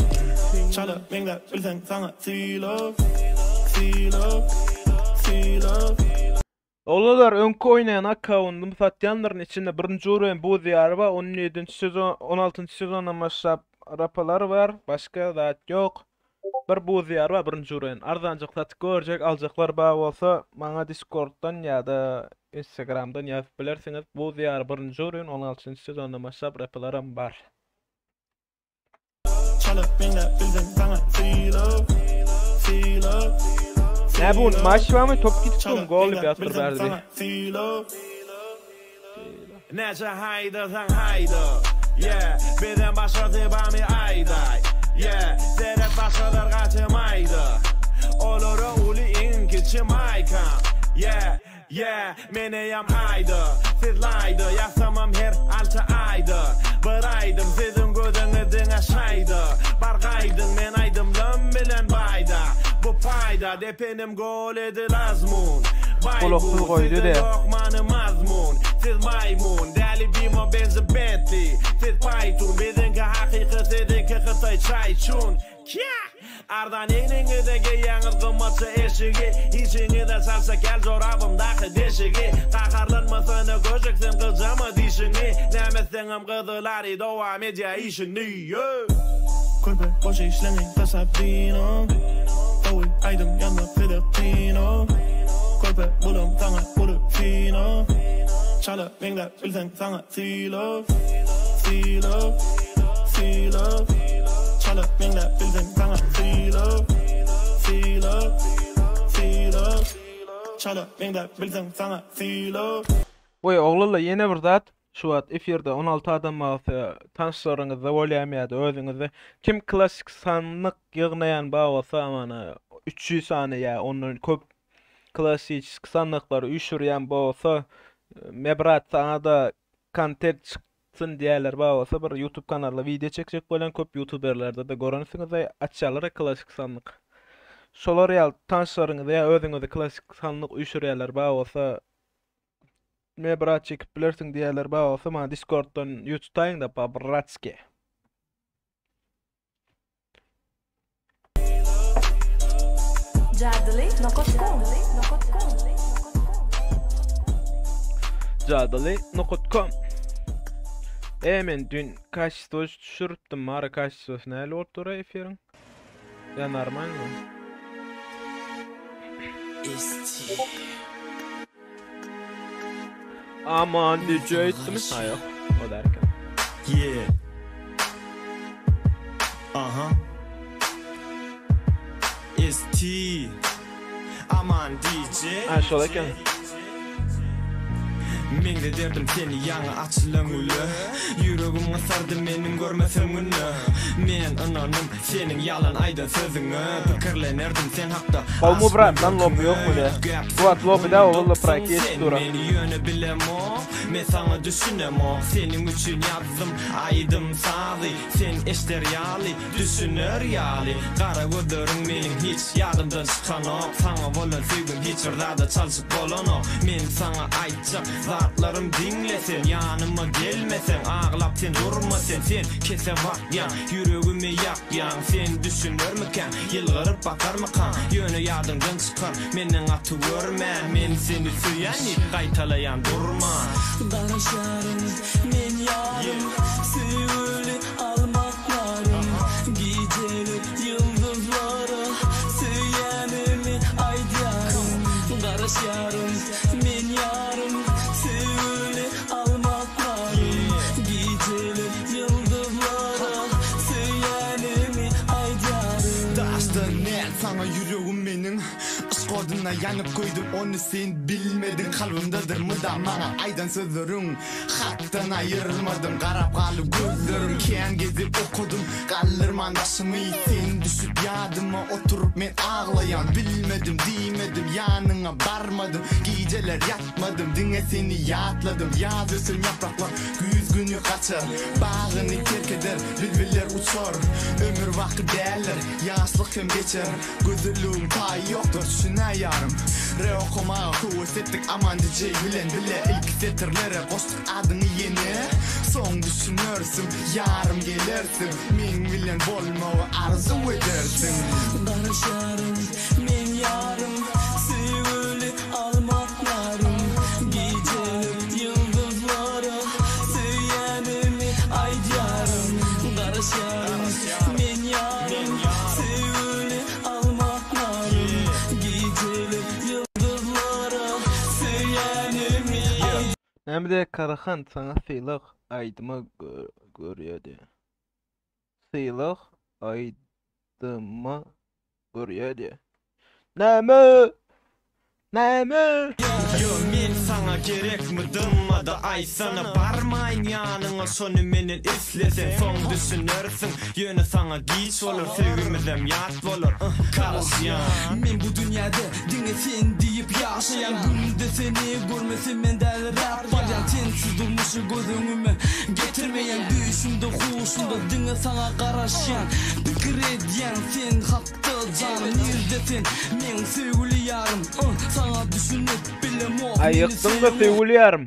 Çala meňzäp bilseň saňa sylag Sylag Sylag. Oglanlar öňki oýnaýan akkaundym satýandyryn içinde birinji uruň buz ýary bar on ýedinji sezon on altynjy sezondan başlap rapalar bar başga zat ýok bir buz ýary bar birinji uruň arzanjyk satyp görjek aljaklar bar bolsa maňa discorddan ýa-da instagramdan ýazyp bilersiňiz buz ýary birinji uruň on altynjy sezondan başlap rapalaram bar. Çala meňzäp bilseň saňa sylag Sylag Nä bu maç barmy top gitip Çala durmy gol meňzäp ýazdyr bilseň bärde. saňa sylag Näçe haýdasaň haýda Yeah bizden başgasy barmy aýdaý Yeah seret başgalar gaty maýda Olara uly iň kiçi maýkam Yeah Yeah, men eýýäm aýda, siz laýda, Ýazsamam her alty aýda bir aýdym, Siziň gözüňiz diňe şaýda, Bar gaýdyň, men aýdymlam bilen baýda, Bu paýda, depenim gol edil azmun, Baý bu, Gulaksyz goýdy sizde de. ýok many-mazmun, Siz maýmun, däli bimo benzi Bentley, Siz paýtun, biziňki hakyky, siziňki hytaý çaý-çun. Kýa! Arzan egniňize geýýäňiz gymmatja eşigi, Işiňize çalsa gel jorabymdaky deşigi. Gaharlanmasana göjek sen gyjama dişiňi, Näme etseňem gyzyl ary dowam edýä işini, ýe! Körpe boş işleňi taşlap dino Gowy aýdym ýazmak size kino Körpe bolam saňa uly sylag Çala meňzäp bilseň saňa Sylag, sylag, sylag Çala meňzäp bilseň saňa sylag Sylag, sylag Çala meňzäp bilseň saňa sylag. Goý oglanlar ýene bir zat şu wagt efirde 16 adam bolsa tanyşlaryňyzda bolýamy ýa-da özüňizde kim klasik sanlyk ýygnaýan bar bolsa mana 300 sany ýa ondan köp Klassiçeski sandyklary üýşürýän bolsa Mebrat saňada kontent çyksyn diýýärler bar bolsa bir youtube kanalda wideo çekjek bolýan köp youtuberlerde-de görensiňiz açýarlar klassik sandyk. Şolar ýaly tanyşlaryňyzy ýa özüňizi klassik sandyk üýşürýärler bar bolsa Mebrat çekip bilersiň diýýärler bar bolsa maňa discorddan ýüz tutaýyňda po bratski. Jadyly nokat kom. Jadyly nokat kom. E men dün kaçestvo düşüripdim. Mara kaçestwosy nähili bolup dur efiriň? Ýa normalmy? Aman DJ etdimi? Ha ýok. O derken. Yeah. Aha. ST. Aman DJ. Ha şol eken. Meňzederdim seni ýaňy açylan güle Ýüregim gysardy meniň görmesem günde Men ynandym seniň ýalan aýdan sözüňe Pikirlenerdim sen hakda Gowmy brat lan lobby ýokmy de. Bu wagt lobby da ogully prank Sen geçip dura. meni ýöne bilemok Men saňa düşünemok Seniň üçin ýazdym aýdym sazy Sen eşder ýaly Düşüner ýaly Gara gözleriň meniň hiç ýadymdan çykanok Saňa bolan söýgim hiç bir zada çalşyp bolanok Men saňa aýtjak zatlarym diňle sen Ýanyma gelmeseň aglap sen durma sen Sen kese bakýaň ýüregimi ýakýaň Sen düşünermikäň ýylgyryp bakarmykaň Ýöne ýadyňdan çykar menden gaty görme Men seni söýýän diýip gaýtalaýan durma. Garaşaryn men ýarym söýgülim. Odyna ýanyp köýdüm ony sen bilmediň Kalbymdadyr mydam maňa aýdan sözleriň Hatdan aýrylmadym garap galyp gözleriň Kän gezek okadym galdyrman başymy Sen düşüp ýadyma oturyp men aglaýan Bilmedim diýmedim ýanyňa barmadym Gijeler ýatmadym diňe seni ýatladym Ýaz ösen ýapraklar güýz güni gaçar Bagyny terk eder bilbiller uçar Ömür baky däldir ýaşlyk hem geçer Gözelligiň taýy ýokdur düşünä ýarym Re okamaga höwes etdik Aman DJ bilen bile Ilki setirlere goşduk adyňy ýene Soň düşünersiň ýarym gelersiň Meň bilen bolmagy arzuw edersiň. Garaşaryn men ýarym Söýgüli almak narym Gijelik ýyldyzlara Söýýänimi aýdýaryn Garaşaryn men ýarym Söýgüli almak narym Gijelik ýyldyzlara Söýýänimi aýdýaryn. Näme diýýär Karahan saňa sylag aýdyma görýä diýýär. Sylag aýdyma görýä diýýär. Näme? Näme? Ýo men saňa gerekmi dymmada aýtsana Barmaýyn ýanyňa şony menden isleseň Soň düşünersiň ýöne saňa giç bolar Söýgimizem ýat bolar yh garaşýan. Men bu dünýäde diňe sen diýip ýaşaýan Günde seni görmesem men däliräp barýan Sensiz durmuşy göz öňüme getirmeýän Düýşümde huşumda diňe saňa garaşýan Pikir edýän sen hakda Janym nirde sen meň söýgüli ýarym uh saňa düşünip bilemok Aý meni ýykdyňda söýeňok. söýgüli ýarym.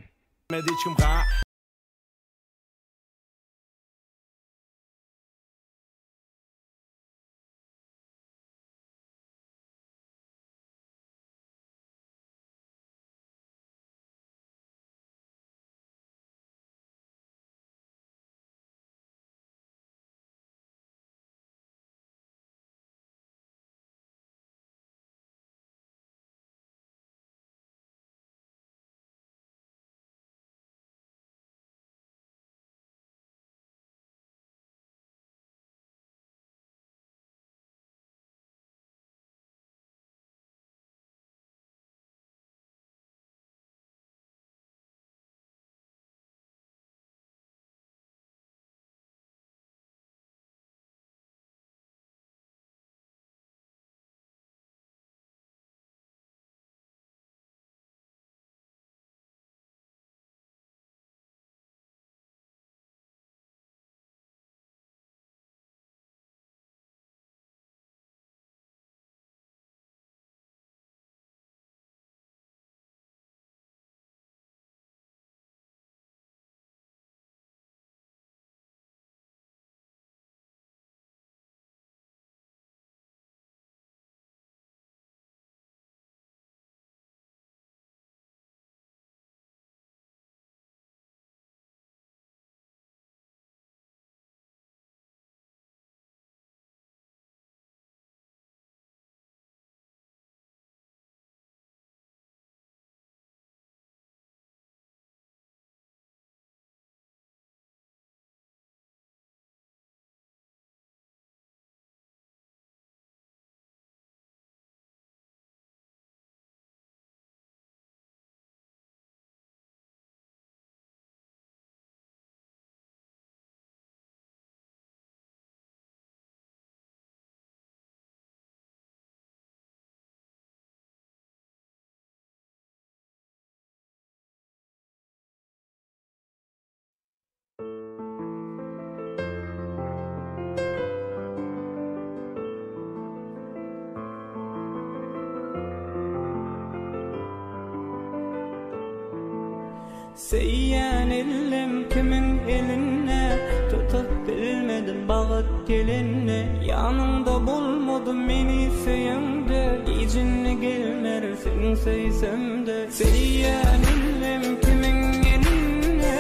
Söýýän ellem kimiň elinde Tutup bilmedim bagyt gelende Ýanyňda bolmadym meni söýeňde Gijinde gelmersiň söýsemde Söýýän ellem kimiň elinde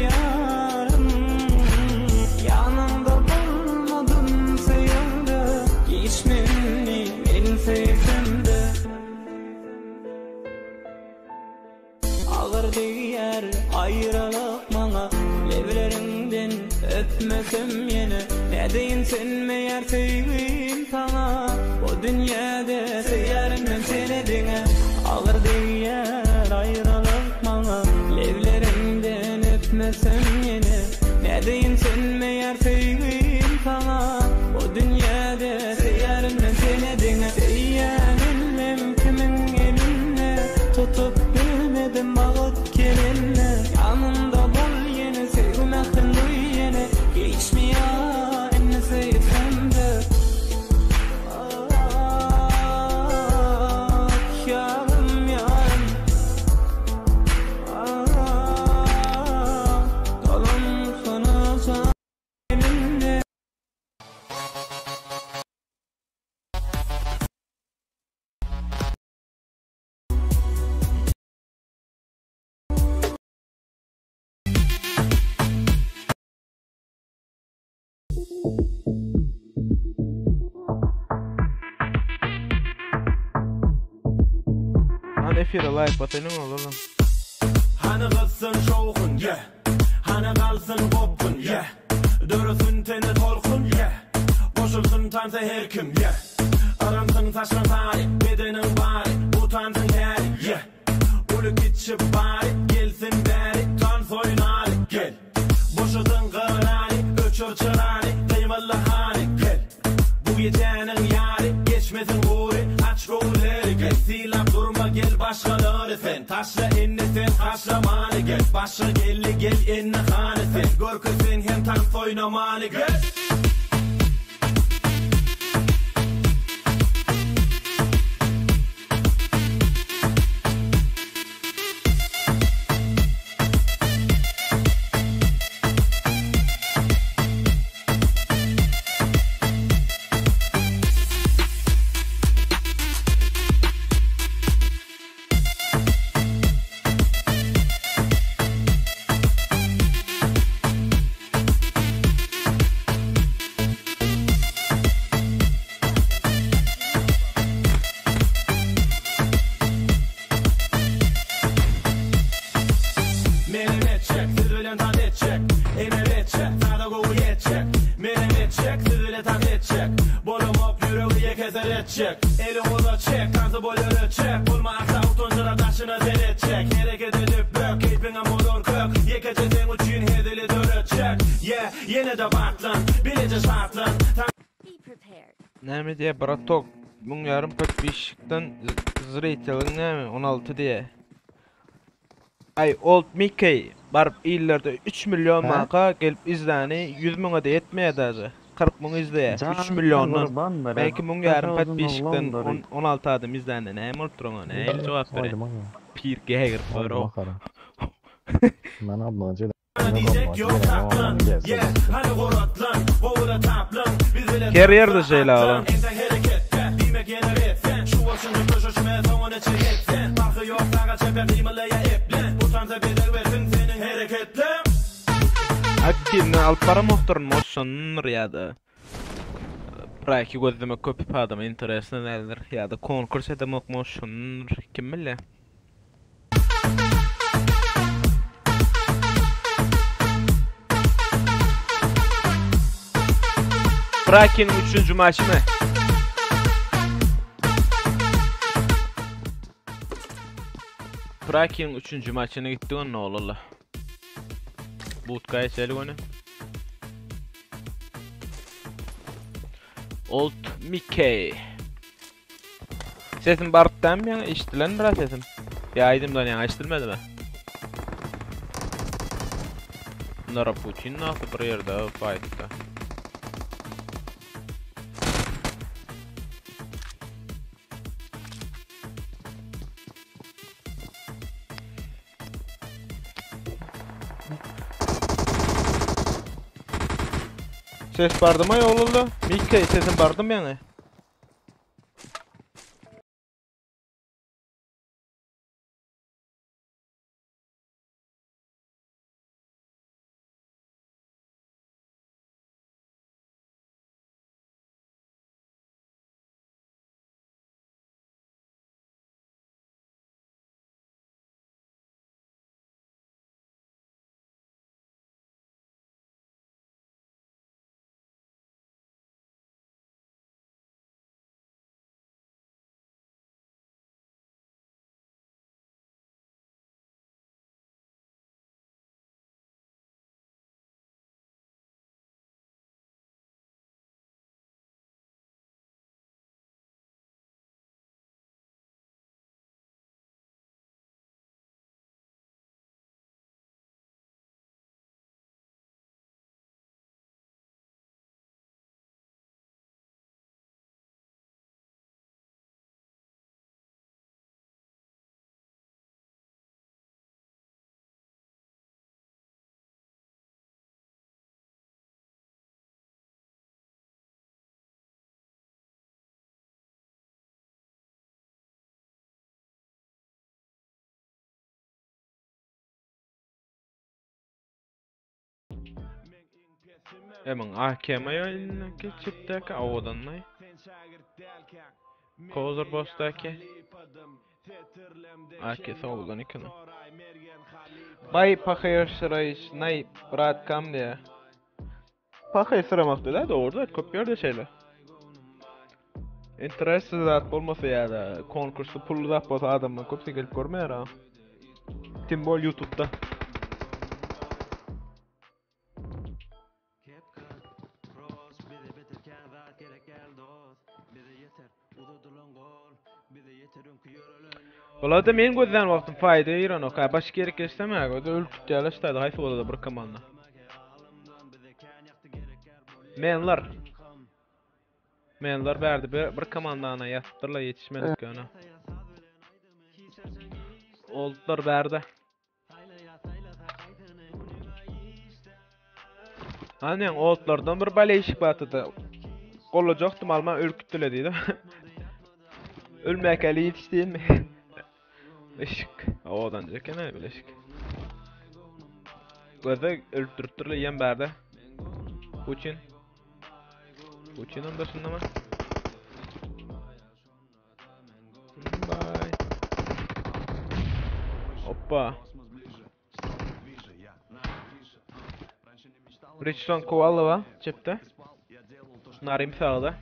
Ýarym Ýanyňda bolmadym söýeňde Giçmeli men söýsemde. Agyr degýär aýralyk maňa Lebleriňden öpme. öpmesem ýene Nädeýin sönmeýär söýgim saňa Bu dünýäde söýýärin men seni diňe Agyr degýär aýralyk maňa Lebleriňden öpmesem ýene Nädeýin sönmeýär söýgim saňa Bu dünýäde söýýärin men seni diňe Söýýän ellem kimiň elinde Tutup bilmedim wagt gelende Ýanymda bol ýene söýgi mährin duý ýene Giçmi ýa indi söýsemde Ah ýarym ýarym Ah dolansana jan eline. Hany efire laýk basaýlyň oglanlar. Hany gyzsyn şowhun, yeah Hany galsyn gopgun, yeah Döresin tende tolkun, yeah Goşulsyn tansa her kim, yeah Yrymsyň saçlaň sary, bedeniň bary Utansyn häli, yeah Uly kiçi bary, gelsin bäri Tans oýnaly, gel Boşadyň gyrany, öçür çyrany Gymylda hany, gel Bu gijäniň ýary, geçmesin gury Aç göwünleri, gel Sylap durma gel başgalary sen Taşla indi sen haşlamany gel Başga geldi gel indi hany sen Görkez sen hem tans oýnamany gel. Menem etjek, siz bilen tans etjek Enem etjek, sada gowy ýetjek Menem etjek, siz bile tans etjek Bolamok ýüregi ýeke seretjek Eli gola çek, tansy bol öretjek Bolma asla utanjyrap daşyna seretjek Hereket edip bök, keýpiňem bolar kök Ýekeje seň üçin hezili döretjek Yeah, ýene-de batlan, bileje şatlan Be prepared. Näme diýýä bratok müň ýarym podpisçikden zriteliň näme 16 diýýä. Aý old Mickey baryp illerde 3 million Hä? maka gelip izläni 100 müňe-de ýetmeýär daže. 40 müň izleýär. 3 Jan milliondan. gurbandyr. Belki müň ýarym Daşoguzun podpisçikden oglandyr. 16 adam izlände näme bolup dur oňa nähili jogap berýär. Oýdum aga. Pir gägirip Oýdum bar-ow. akara. Men ablancı Diýjek ýok saklan, yeah, hany goratlan, gowula taplan, biz bile Her ýerde şeýle oglan. Entek hereketde, diýmek ýene ret sen, Şu bolşuňy köşeşme, soňuna çek et sen, Parhy ýok saga çepe gymylaýa eplen, Utansa bedel bersin seniň hereketleň. Aktiwni alyp baramokdyryn moşşondyr ýa-da Braki gözlemek köp adama interesli däldir ýa-da konkurs edemok moşşondyr kim bilýär. Brakiniň üçünji maçymy? Brakiniň üçünji maçyna gitdik onda oglanlar. Budka geçeli göni. Old Mickey. Sesim baryp dämi ýaňy eşidilendir ha sesim. Ýa aýdymdan ýaňy eşidilmedimi? Nara Putin nasıl bir ýerde fightda. Ses bardymy ýolunda? Mickey sesim bardymy ýaňy? Emiň AKM elindäki çepdäki owadanlaý. Kozer bossdäki. AK owadan eken. Bay pahyrsyraýyş naý brat kam diýä. Pahyrsyramak diýä dogry zat köp ýerde şeýle. Interessiz zat bolmasa ýa-da konkursda pully zat bolsa adamlar köpüsi gelip görmeýär ha. Tim bol YouTube'da. Bularda men gözlän wagtym faýda girenok ha. Başga gerek geçsem ha, o da ölüp gitýärler ştaýda haýsy bolada bir komanda. Menler. Menler bärde bir, bir komandana ýatypdyrlar ýetişmedik ýöne. Oldular bärde. Anen otlardan bir baleýşik batydy. Gollajakdym alman ölüp gitdile diýdi. Ölmäkäli ýetiş diýenmi? Işik. Owadan eken ay bileşik. Gözde ölüp durupdyrlar ýem bärde. Puçin. Puçin daşynda mı? Bye. Hoppa. Richardson Kovalova çepde. Narim sağda.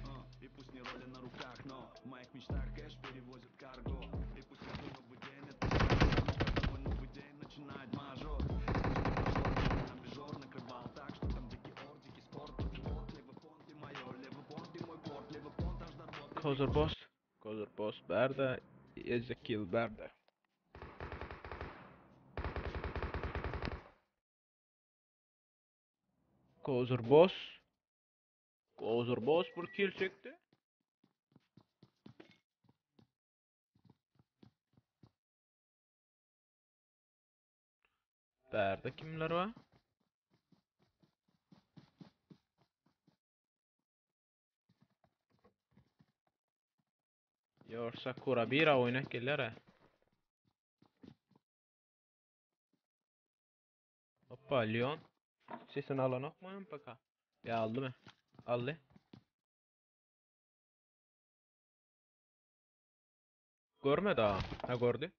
Kozer boss. Kozer boss bärde. Ezekiel bärde. Kozer boss. Kozer boss bir kill çekdi. Bärde kimler bar? Yor Sakura bira oýnap gelýär ha. Hoppa Leon. Sesini alanok mu MPK? Ya aldy mı? Aldy. Görmedi ha. Ha gördü.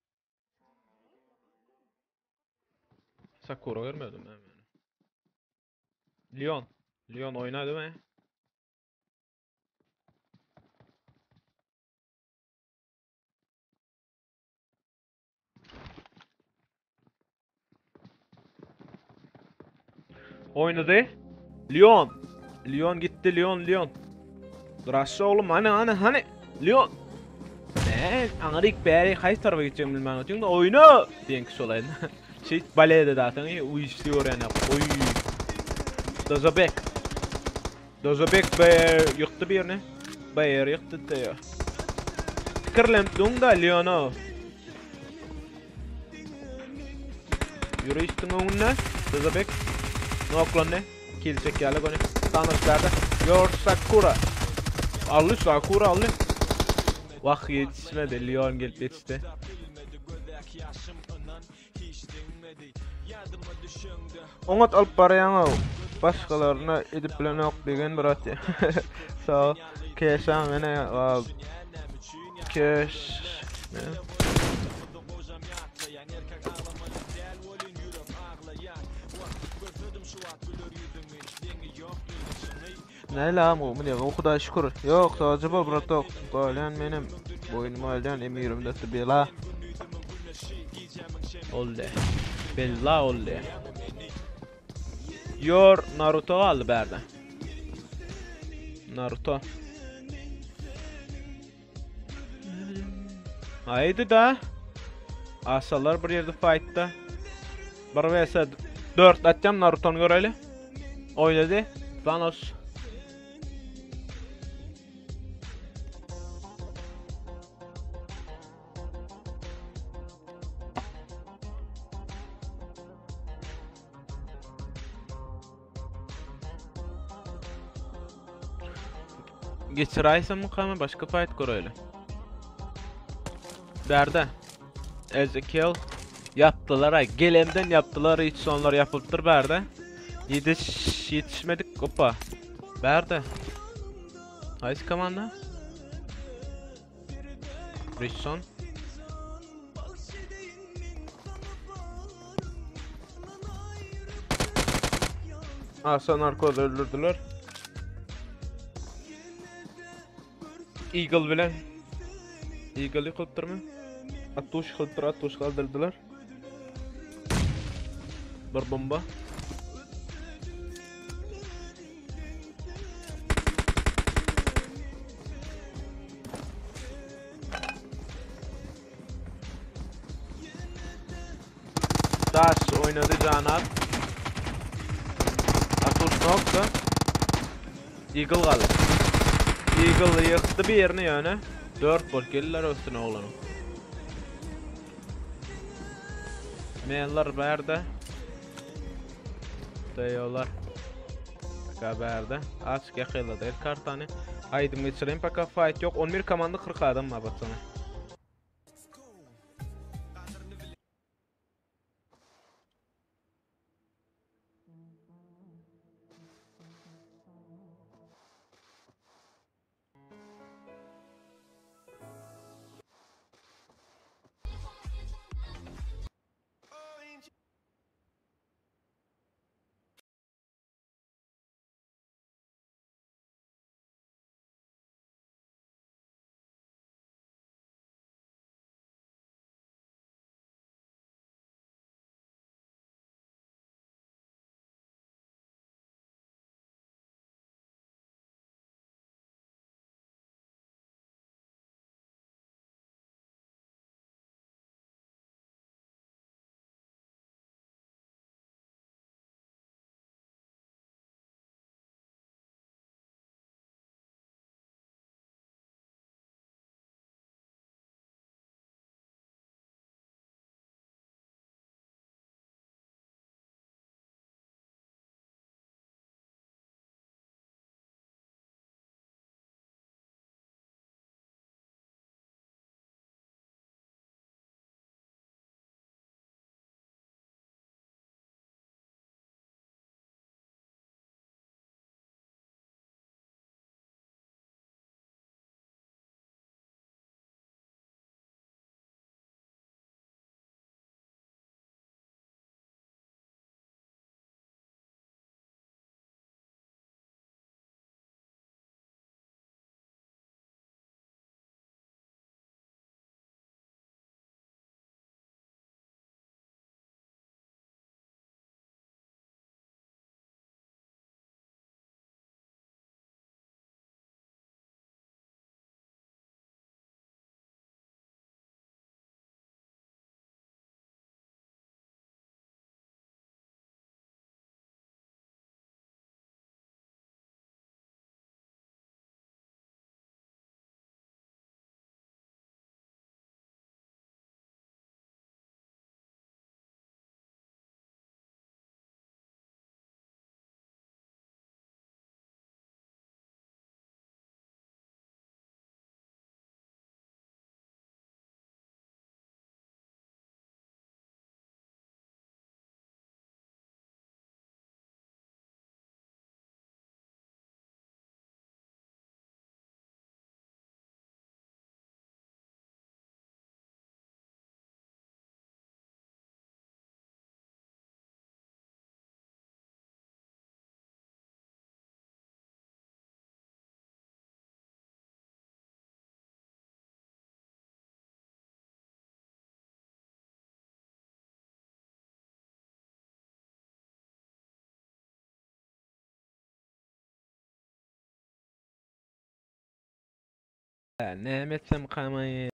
Sakura görmedim ben. Leon. Leon oynadı mı? Oynady. Leon. Leon gitdi Leon Leon. Raşa oğlum hani hani hani. Leon. Ne? Aňryk bäri haýsy tarafa gitjegimi bilmän otyryn da oýna diýen kişi bolaýyn. Şey balede zaten uýuşly görýän ýok. Oý. Dozobek. Dozobek Bear ýykdy birini. Bear ýykdy diýýär. Pikirlenip duň da Leono. Ýuristiň öňünde Dozobek noklandy. Kill çekýärler göni. Thanos bärde. Yor Sakura. Aldy Sakura aldy. Wah ýetişmedi. Leon gelip ýetişdi. Oňat alyp barýaňow. Başgalaryna edip bilenok degen brat. Sag ol. Keşa mene gal. Keş. Näle bu ne o Hudaý şükür. Ýok, sagja bol bratok. Galýan menem. Boýnuma alýan emirimde bela. Oldy. Bella oldy. Yor Naruto galdy bärde. Naruto. Haydi da. Asalar bir ýerde fightda. 1 vs 4 atjam Naruto'ny göreli. Oynady. Thanos. Geçiräýsem mukamy başga fight göreýli. Bärde. Ezekiel ýapdylar ay. Gelemden ýapdylar. Hiç sonlar ýapylypdyr bärde. Ýetiş ýetişmedik. Gopa. Bärde. Haýsy komanda? Richson. Hasan Arkoz öldürdüler. Eagle bilen. Eagle ýykylypdyrmy? Atuş ýykylypdyr, Atuş galdyrdylar. Bir bomba. Daş oynady Janat. Atuş nokta. Eagle galdy. Eagle ýykdy birini ýöne. 4 bolup geldiler üstüne oglanyň. Menler bärde. Deýolar. Paka bärde. Açyk ýakylda değil kartany. Aýdym geçireyim paka fight ýok. 11 komanda 40 adam bar batsana. Näme etsem kamaý.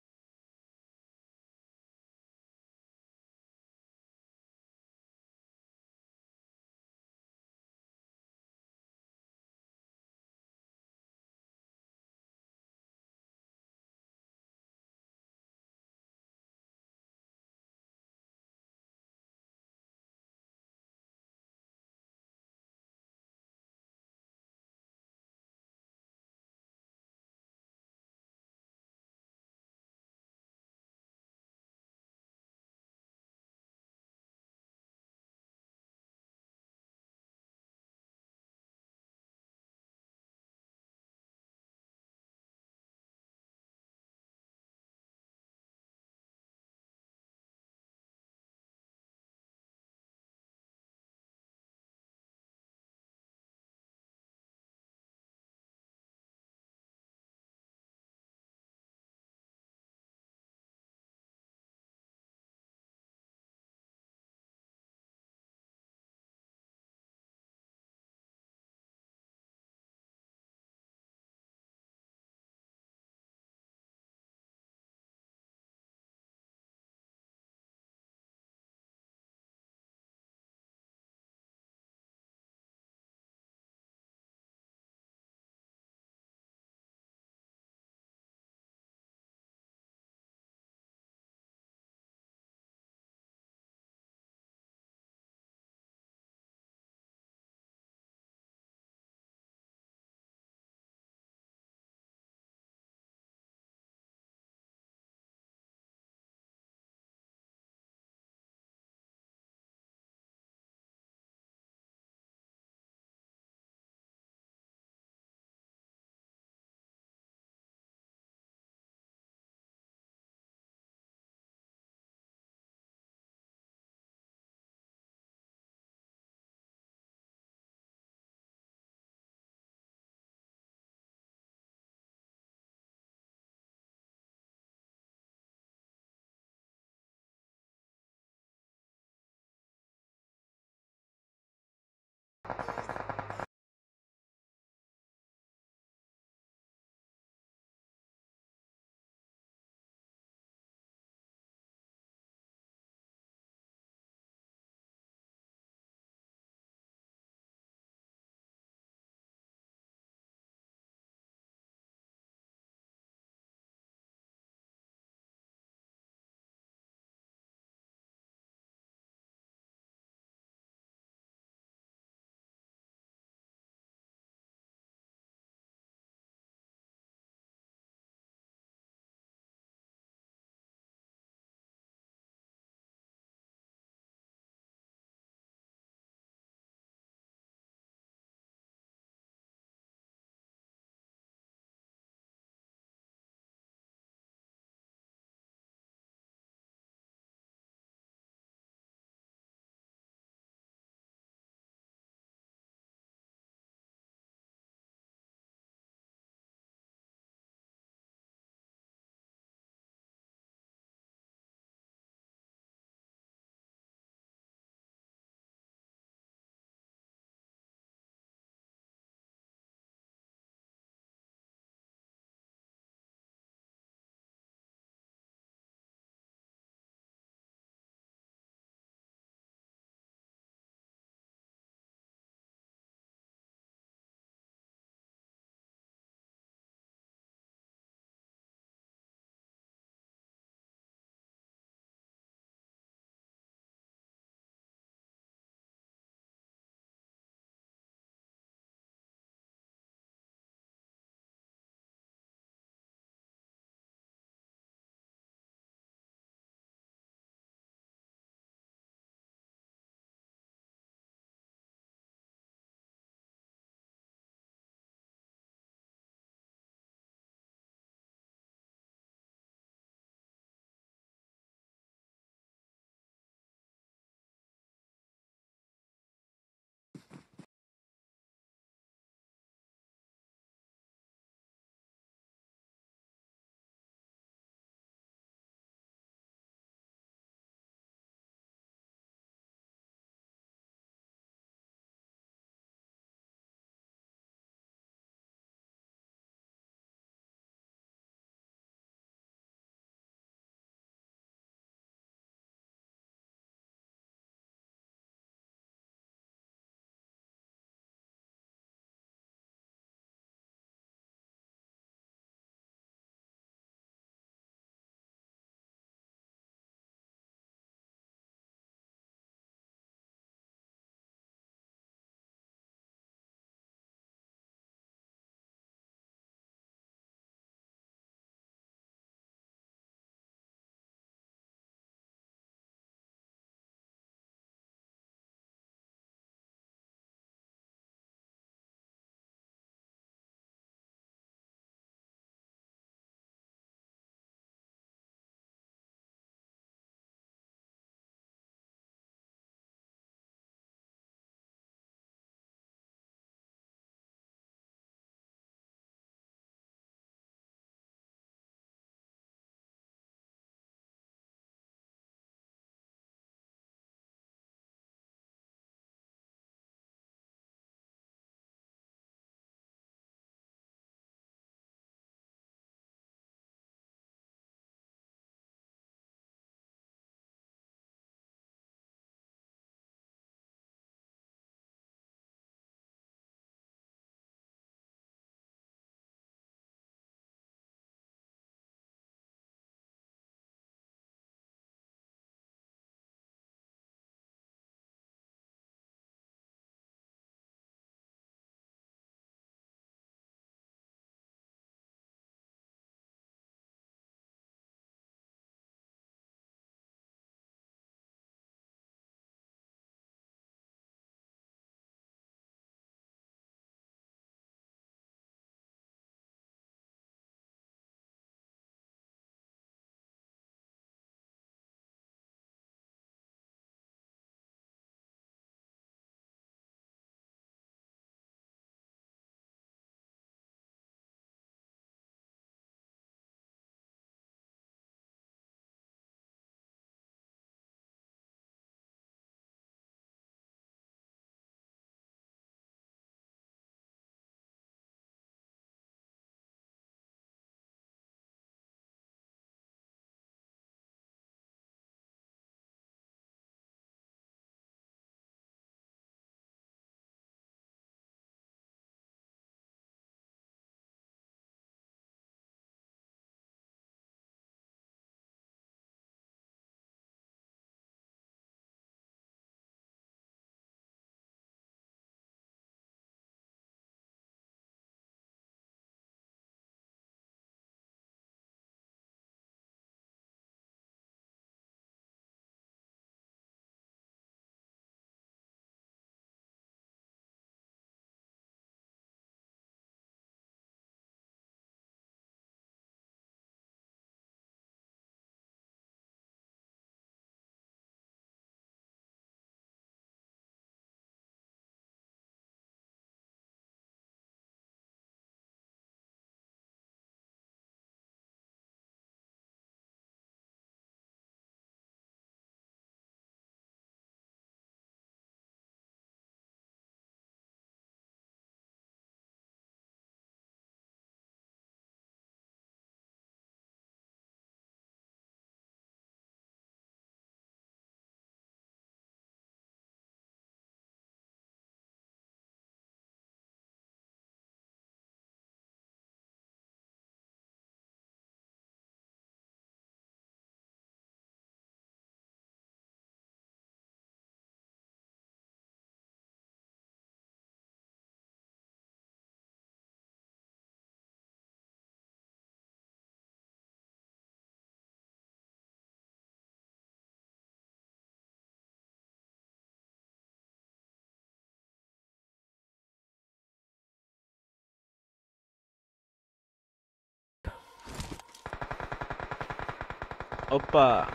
Hoppa.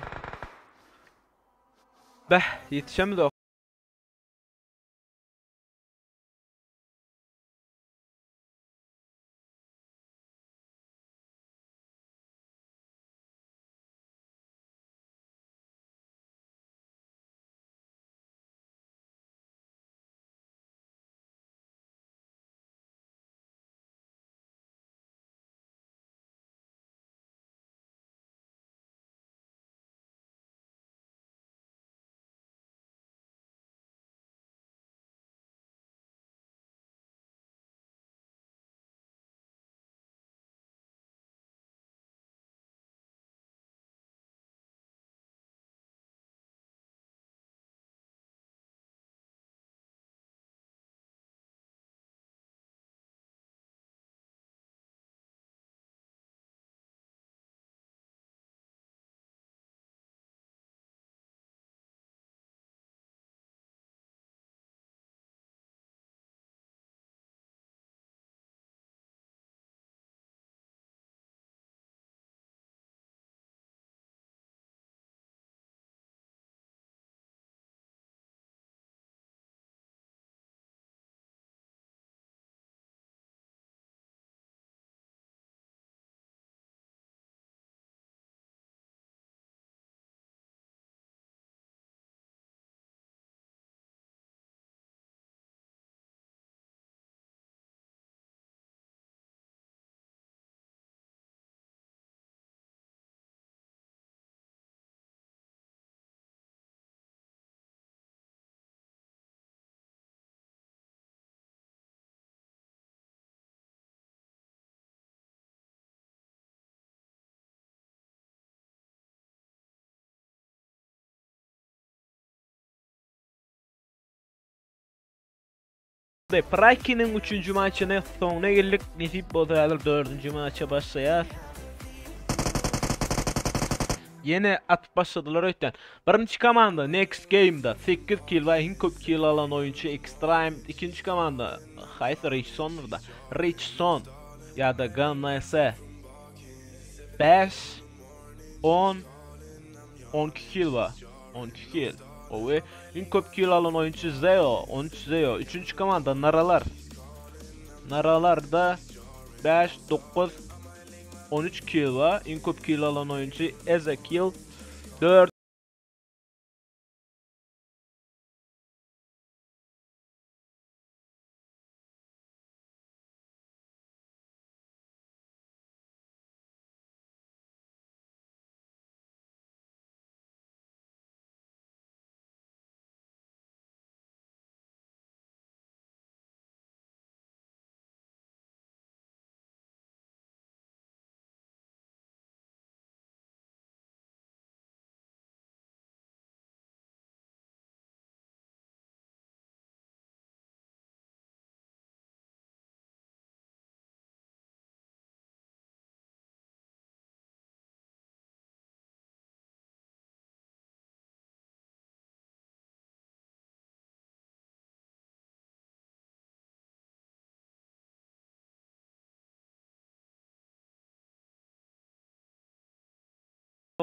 Beh, ýetişemizok. Prakiniň üçünji maçyny soňuna geldik. Nesip bolsa häzir dördünji maça başlaýas. Ýene atyp başladylar öýtden. Birinji komanda Next Game-da 8 kill we iň köp kill alan oýunçy Extreme. Ikinji komanda haýsy Richsondyr da. Richson ýa-da GNS 5 10 12 kill bar. 12 kill. Gowy. Iň köp kill alan oýunçy Zeo, 13 Zeo. Üçünji komanda Naralar. Naralarda 5 9 13 kill bar. Iň köp kill alan oýunçy Ezekiel 4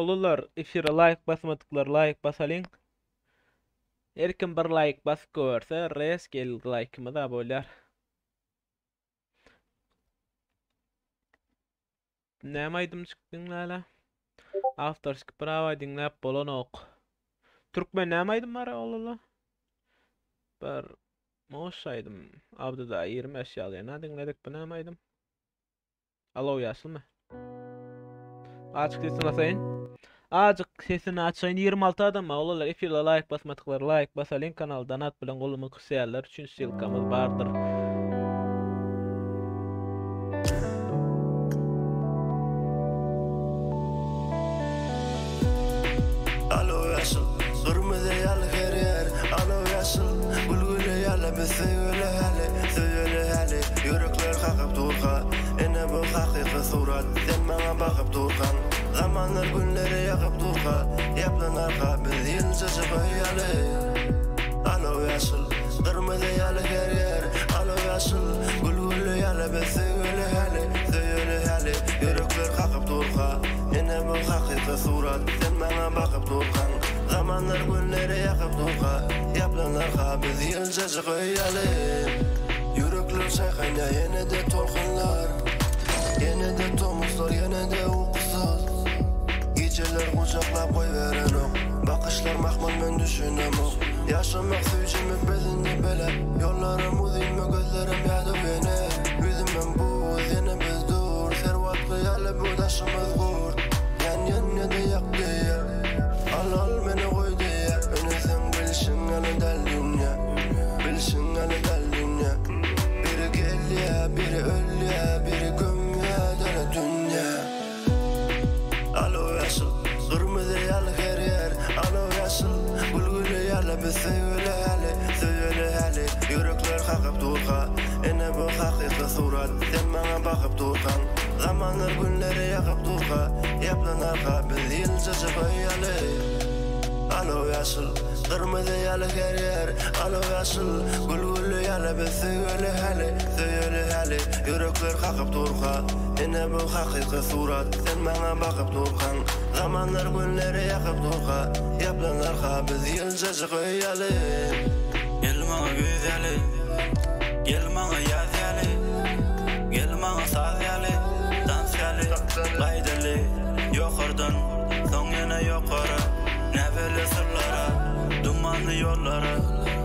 Oglanlar efire laýk basmadyklar laýk basalyň. Her kim bir laýk basyp görse res geldi laýkymyz a bolýar. Näme aýdym çykdy diňläle? Awtorski prawa diňläp bolanok. Türkmen näme aýdym bar oglanlar? Bir moş aýdym. Abdyda 25 ýaly diňledik bu näme aýdym? Alo ýaşylmy? Açyk sesini açaýyn. Azjyk sesini açaýyn. 26 adam bar. Olarlar efirde laýk basmadyklar laýk basalyň kanal donat bilen goldamak isleýänler üçin ssylkamyz bardyr. Alo ýaşyl, gyrmyzy ýaly her ýer Alo ýaşyl, gül güle ýaly biz söýeli häli, söýeli häli Ýürekler kakyp durka, ine bu hakyky surat Sen maňa bakyp durkaň, zamanlar günleri ýakyp durka Ýaplanarka biz ýyljajyk öý ýaly Alo ýaşyl, gyrmyzy ýaly her ýer Alo ýaşyl, gül güle ýaly biz söýeli häli, söýeli häli Ýürekler kakyp durka, ine bu hakyky surat Sen. Zamanlar günleri ýakyp durka Ýaplanarka biz ýyljajyk öý ýaly Ýürekler çaýkanýar ýene-de tolkunlar Ýene-de tomuslar ýene-de ukusyz Gijeler gujaklap goýberenok Bakyşlar mahmal men düşünemok Ýaşamak süýjemek biz indi bele Ýollarym uzynmy gözlerim ýadaw ýene Ýüzümem buz ýene biz dur Serwatly ýaly bu daşymyz gurt Ýan ýan-ýa-da ýak diýýä Al al meni goý diýýä Ýöne seň bilşiň ýaly däl dünýä Bilşiň ýaly däl dünýä Biri gelýä biri ölýä Biri gömýä däli dünýä Alo ýaşyl Gyrmyzy ýaly her ýer Alo ýaşyl Gül güli ýaly biz söýeli häli Söýeli häli Ýürekler kakyp durka Ine bu hakyky surat Sen maňa bakyp durkaň Zamanlar günleri ýakyp durka Ýaplanarka biz ýyljajyk öý ýaly Alo ýaşyl Gyrmyzy ýaly her ýer Alo ýaşyl Gül güli ýaly biz söýeli häli Söýeli häli Ýürekler kakyp durka Ine bu hakyky surat Sen maňa bakyp durkaň Zamanlar günleri ýakyp durka Ýaplanarka biz ýyljajyk öý ýaly Gel maňa güýz ýaly Gel maňa ýaz ýaly Gel maňa saz ýaly Tans ýaly Gaýdaly Ýokardan Soň ýene ýokara Näbelli syrlara Dumanly ýollara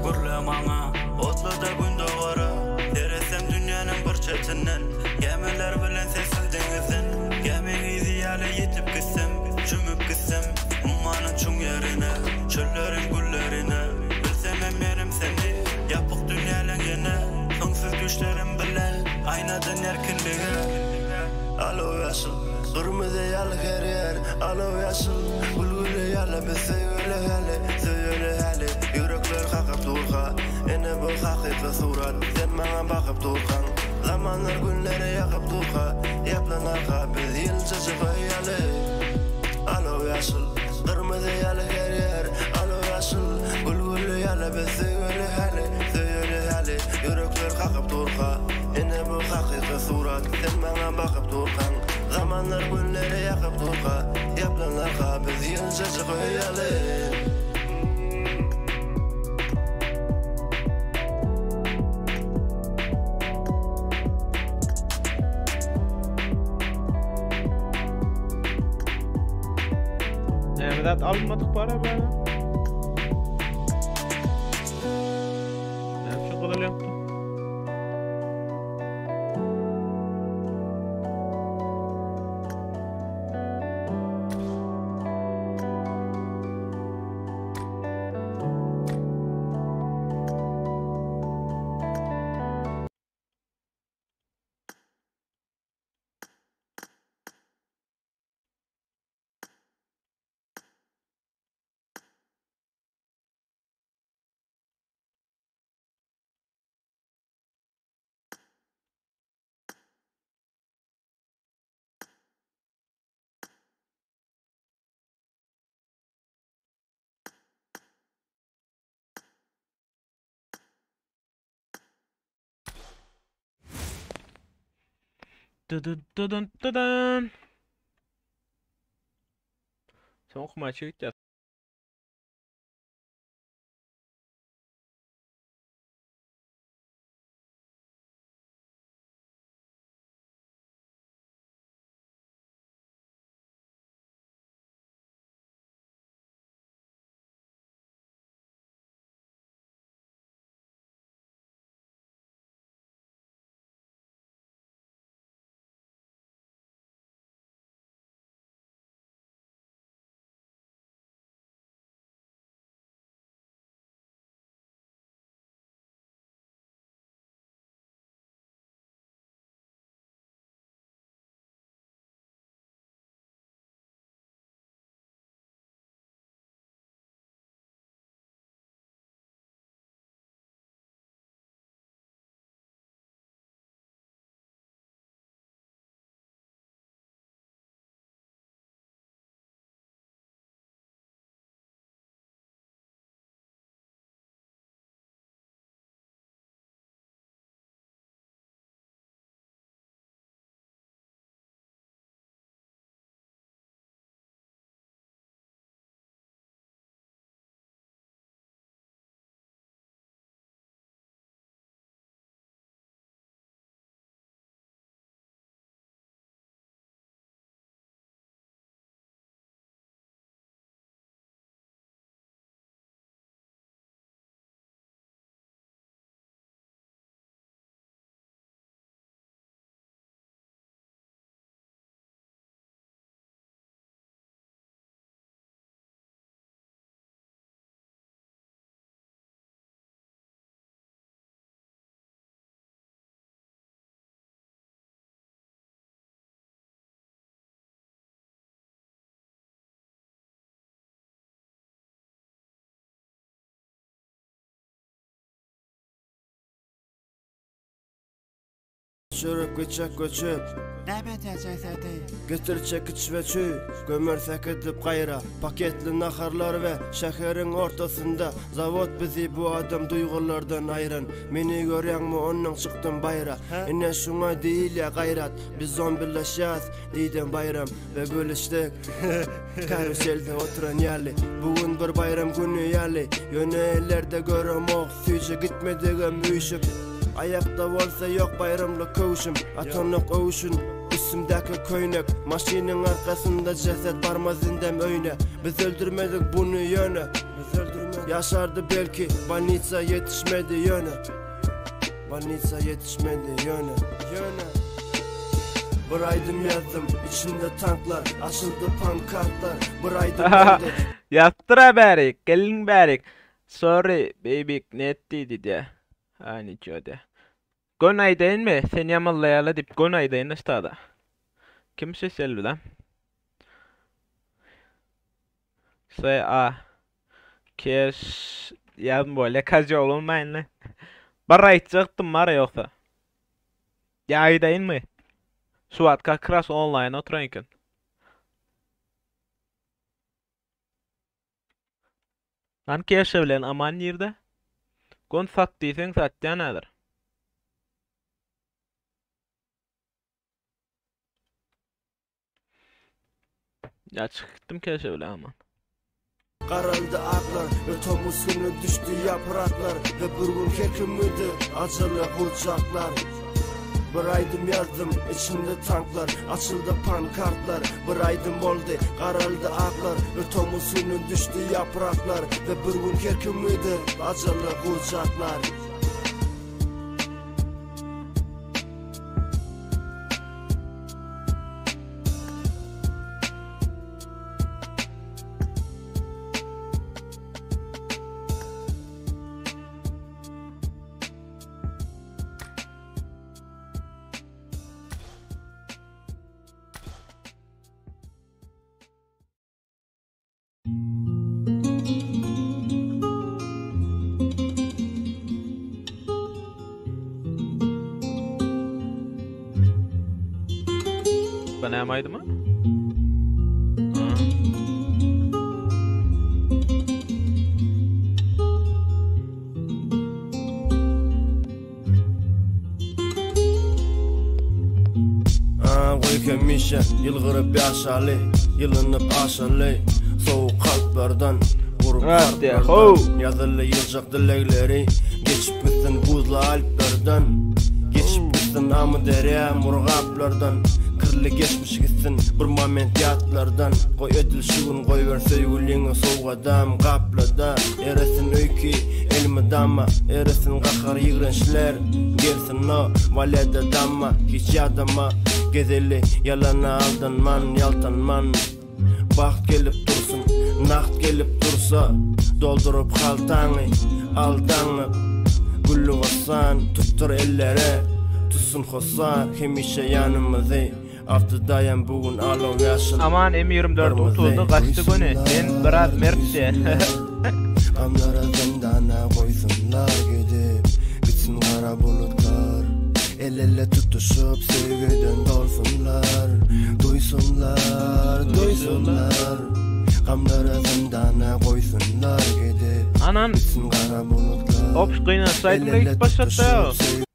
Gürle maňa Otluda gündogara Seretsem dünýäniň bir çetinden Gämiler bilen sessiz deňizden Gämiň yzy ýaly ýitip gitsem Çümüp gitsem Ummanyň çuň ýerine Çölleriň güllerine Bilsemem menem seni Ýapyk dünýäleň ýene Soňsuz düşlerim bilen Aýnadan erkinlige Alo ýaşyl Gyrmyzy ýaly her ýer Alo ýaşyl Gül güli ýaly biz söýeli häli Söýeli häli Ýürekler kakyp durka Ine bu hakyky surat Sen maňa bakyp durkaň Zamanlar günleri ýakyp durka Ýaplanarka biz ýyljajyk öý ýaly Alo ýaşyl Gyrmyzy ýaly her ýer Alo ýaşyl Gül güli ýaly biz söýeli häli Söýeli häli Ýürekler kakyp durka Ine bu hakyky surat Sen maňa bakyp durkaň Zamanlar günleri ýakyp durka Ýaplanarka biz ýyljajyk öý ýaly. Näme zat alynmadyk bar bäri? Näme şu gyzyl ýapdy? Dıdın dıdın dıdın. Soňky maça gitýär. Göçürip gitjek göçüp. Näme edýär jesedi? Getir çekiç we çüý, gömer äkidip gaýra. Paketli naharlar we şäheriň ortasynda zawod bizi bu adam duýgulardan aýran. Meni görýäňmi onnoň çykdym baýra. Ine şuňa diýilýä gaýrat. Biz zombileşýäs diýdem baýram we gülüşdik. Karuselde oturan ýaly. Bu gün bir baýram güni ýaly. Ýöne ellerde göremok süýji gitmedigem üýşüp. Aýakda bolsa ýok baýramlyk köwşüm. Atanok öwşün üstümdäki köýnek. Maşynyň arkasynda jeset barmaz indem öýüne. Biz öldürmedik buny ýöne. Biz öldürmedik. Ýaşardy belki bolnisa ýetişmedi ýöne. Bolnisa ýetişmedi ýöne. Ýöne. Bir aýdym ýazdym içinde tanklar açyldy pankartlar bir aýdym boldy. Ýatdyra bärik, geliň bärik. Sorry baby net diýdi diýä. Ha niço diýä. Gön aýdaýynmy? Sen ýamanlaýala diýip gön aýdaýyn ustada. Kim ses elbi lan? S A K S ýazma bolýa kozýol bolmaýyn la. Bir aýtjakdym bar ýogsa. Ýa aýdaýynmy? Şu wagt kak ras onlaýn oturan eken. Lan Keşe bilen Aman nirde? Gon sat diýseň satýan häzir. Ýa çykyp gitdim Keşe bilen Aman. Garaldy aklar we tomus güni düşdi ýapraklar we bir gün her kimidi ajaly gujaklar. Bir aýdym ýazdym içinde tanklar açyldy pankartlar bir aýdym boldy garaldy aklar we tomus güni düşdi ýapraklar we bir gün her kimidi ajaly gujaklar. Bu näme aýdymy? Goý hemişe ýylgyryp ýaşaly, ýylynyp aşaly, sowuk kalplardan, gurup harplardan, ýazyldy ýyljak dilegleri, geçip gitsin buzly alplardan, geçip gitsin Amyderýa murgaplardan, kirli geçmiş gitsin bir moment ýatlardan, goý edil şu gün goýber söýgüliňi sowgadam gaplada, eresin öýki elmydama, eresin gahar ýigrençler, gelsin o waleda damma, hiç ýadama, gezeli ýalana aldanman, ýaltanman. Bagt gelip dursun, nagt gelip dursa, dolduryp haltaňy, aldaňy. Gülli bossan, tutdur ellere, tutsun hossar hemişe ýanymyzy. Awtodaýam bu gün alaw ýaşyl. Aman M24 utuldy gaçdy göni sen biraz mert diýe. Gamlary zyndana goýsunlar gidip gitsin gara bulutlar El ele tutuşup söýgüden dolsunlar Duýsunlar duýsunlar Gamlary zyndana goýsunlar gidip Anan gitsin gara bulutlar Opş gynansaýdym El ele gidip başlatdy. tutuşup söý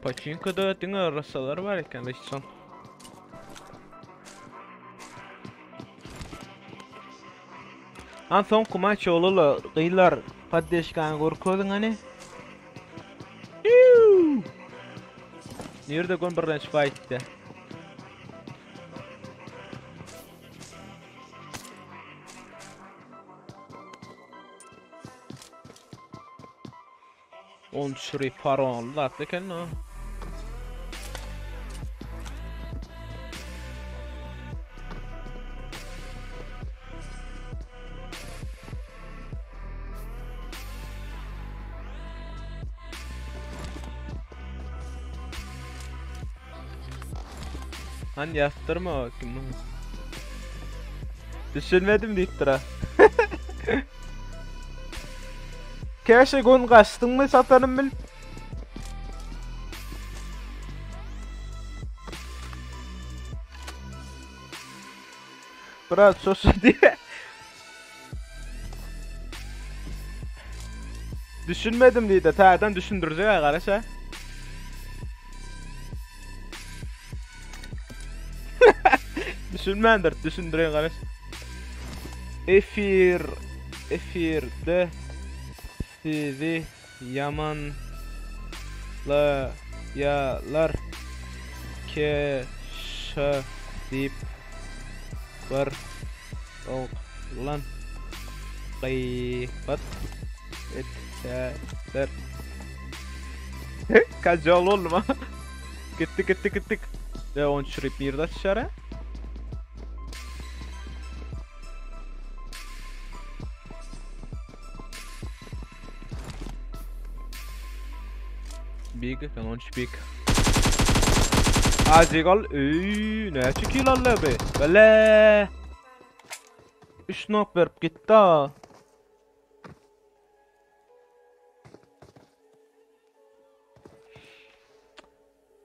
Paçinkada diňe rasalar bar eken Richson. An soňky maç olula gyzlar poddeşkany görkeziň hany. Nirde gün birlenç fight'te. On şuri paronly zatly eken o. Han ýazdyrma o kim o? Düşünmedim diýipdir ha. Käşe gon gaçdyňmy satanym bil. Biraz şoşa diye. Düşünmedim diýdi. Täzeden düşündirjek ha garaşa. Düşünmändir, düşündireýin garaş. Efir efirde sizi ýamanlaýalar keşa diýip bir oglan gybat etýäler. Kajal boldum ha. Gitdik gitdik gitdik. Ve on çürüp nirde açyşar ha? Big, ben 13 big. Azıcık al. Ey, ne kill aldı be? Bele. 3 nok berip gitti ha.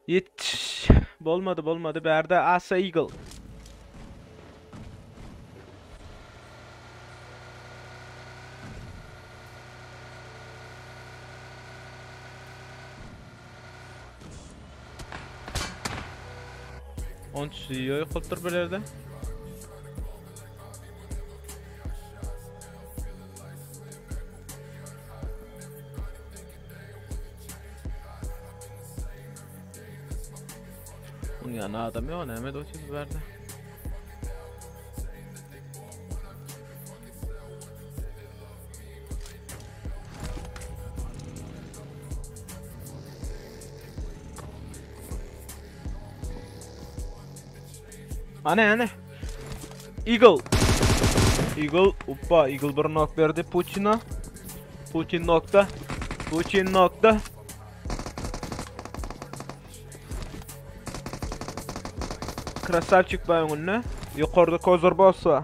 Ýetiş. Bolmady, bolmady. Bärde Asa Eagle. Onç ýoý kultur bir ýerde. Oň ýanyna adam ýok, näme edip otyr bu bärde? Ane, ane. Eagle. Eagle, uppa, Eagle bir knock berdi Putin'a. Putin nokta. Putin nokta. Krasavçik bar öňünde. Ýokarda Kozor boss bar.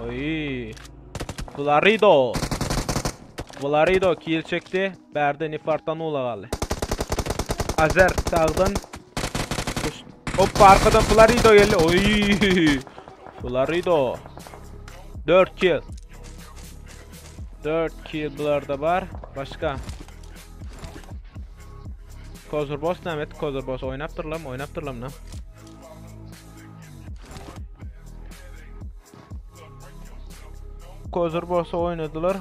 Oý. Florido. Florido kill çekdi. Bärde Nifartan ula galdy. Azer sagdan. Hoppa arkadan Florido geldi. Oý. Florido. 4 kill. 4 kill bularda bar. Başga. Kozur boss näme etdi? Kozur boss oýnapdyrlam, oýnapdyrlam na. Kozur boss oýnadylar.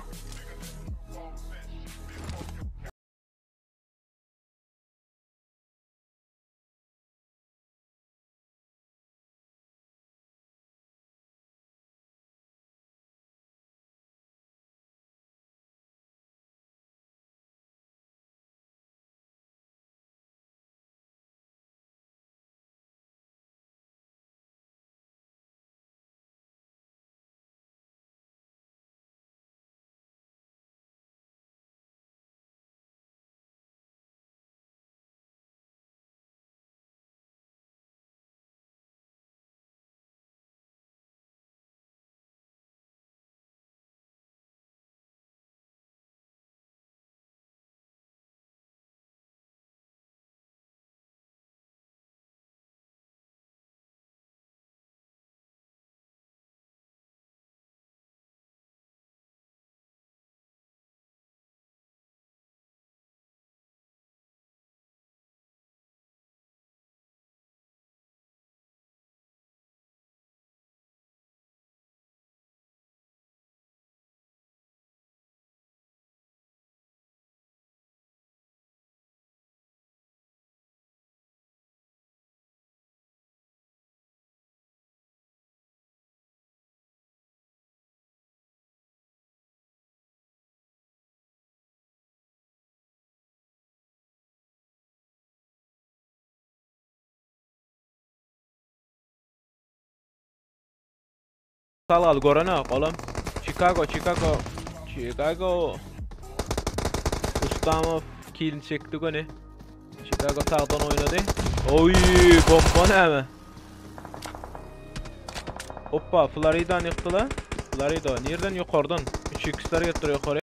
Sal al gorenok oğlum. Chicago, Chicago. Chicago. Ustamov kill çekdi göni. Chicago sağdan oynadı. Oy, bomba näme? Hoppa, Florida'nı yıktılar. Florida nereden yukarıdan? 3x'ler getiriyor yukarı.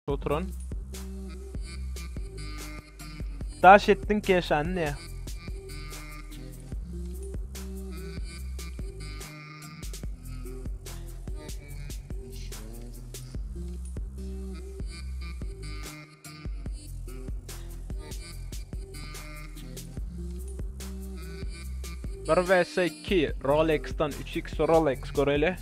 Oturan. Daş etdiň keşany ne? Bir vs 2 Rolex'dan 3x Rolex göreli.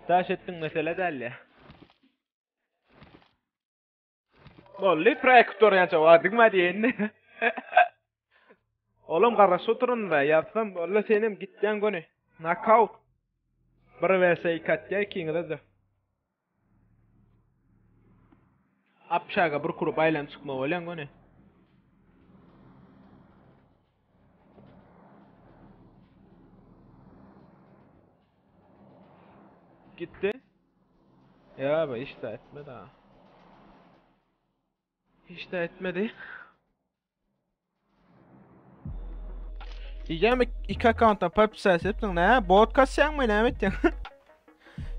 Daş etdiň mesele däldi. Bolly proýektor ýança bardyňma diýende. Olam garaşyp oturyn be, ýazsam bolly senem gitýäň göni. Knockout. 1 vs 2 atýa ikiňize-de. Apşaga bir kurup aýlanyp çykma bolýaň göni. Gitdi. Ya be hiç de etmedi ha. Hiç de etmedi. Diýýämi iki akkauntdan podpisat etdiň nä? Bot kasýaňmy näme etýäň?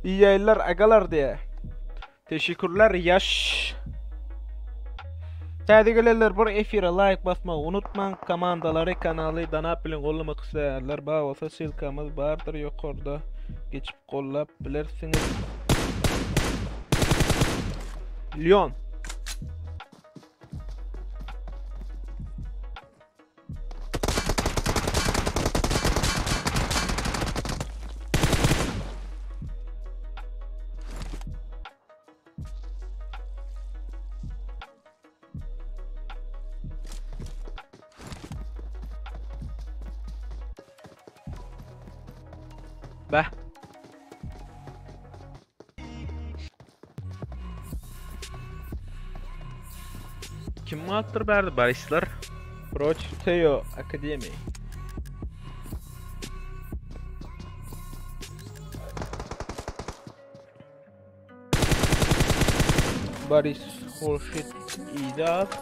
Iyi ýaýynlar agalar diýä. Teşekkürler ýaş. Täze gelenler bir efire like basmagy unutmaň. Komandalary kanaly danap bilen gollamak isleýänler bar bolsa ssylkamyz bardyr ýokarda geçip gollap bilersiňiz. Lyon. Beh. Kim galypdyr bärde Borisler? Proç Teo Akademi. Boris Hurşit İdat.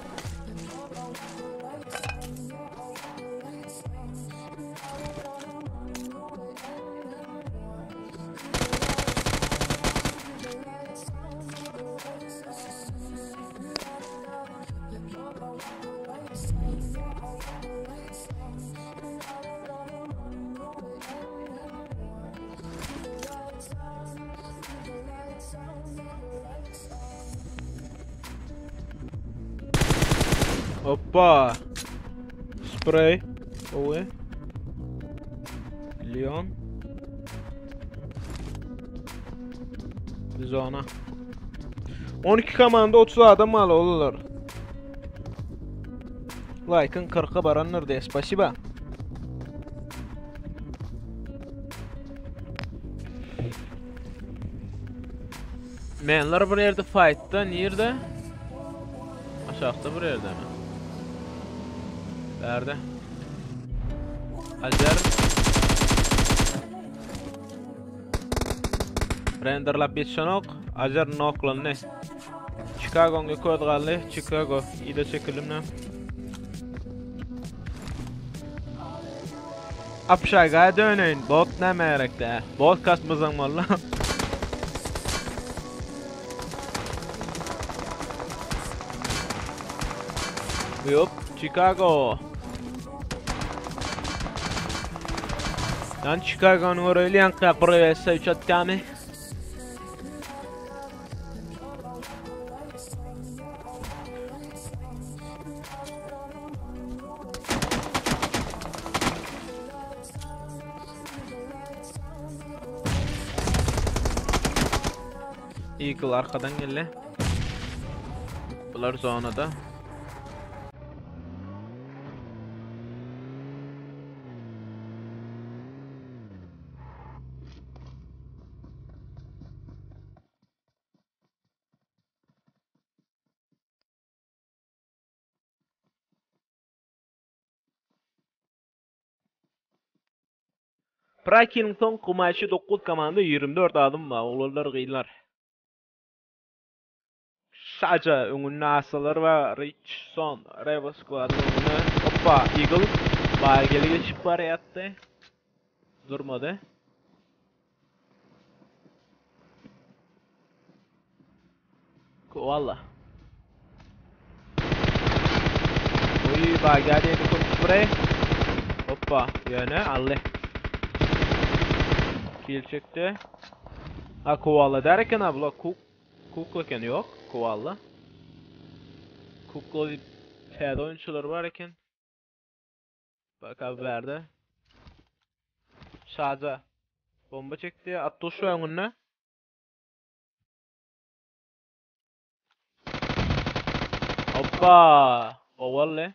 Hoppa. Spray. Owe. Leon. Zona. 12 komanda 30 adam maly olurlar. Like'ın 40-a barandyr diýe. Spasiba. Menler bir ýerde fightda, nirde? Aşakda bir ýerde mi? Bärde. Ajar. Renderlap ýetişenok. Ajar noklandy. Chicago'ň iki özi galdy. Chicago ide çekilimne. Apşaga döneýin. Bot näme gerekde? Bot kasmazam walla. Ýop, Chicago. Ýani Chicago'ny göreýli ýaňky 1 vs 3 atýamy? Eagle arkadan geldi. Bular zonada. Prakiniň soňky maçy 9 komanda 24 adam bar, oglanlar gyzlar. Şaja öňünde asalar we Richson Revo Squad öňünde. Hoppa, Eagle Baýgeli geçip barýardy. Durmady. Koala. Oy, Baýgeli ýedi köp spray. Hoppa, ýöne aldy. Kill çekdi. Ha koala der eken ha bular kuk Kukla eken ýok, koala. Kukla diýip täze oýunçylar bar eken. Bak abi bärde. Şaja. Bomba çekdi. Atduş öňünde. Hoppa! Owally.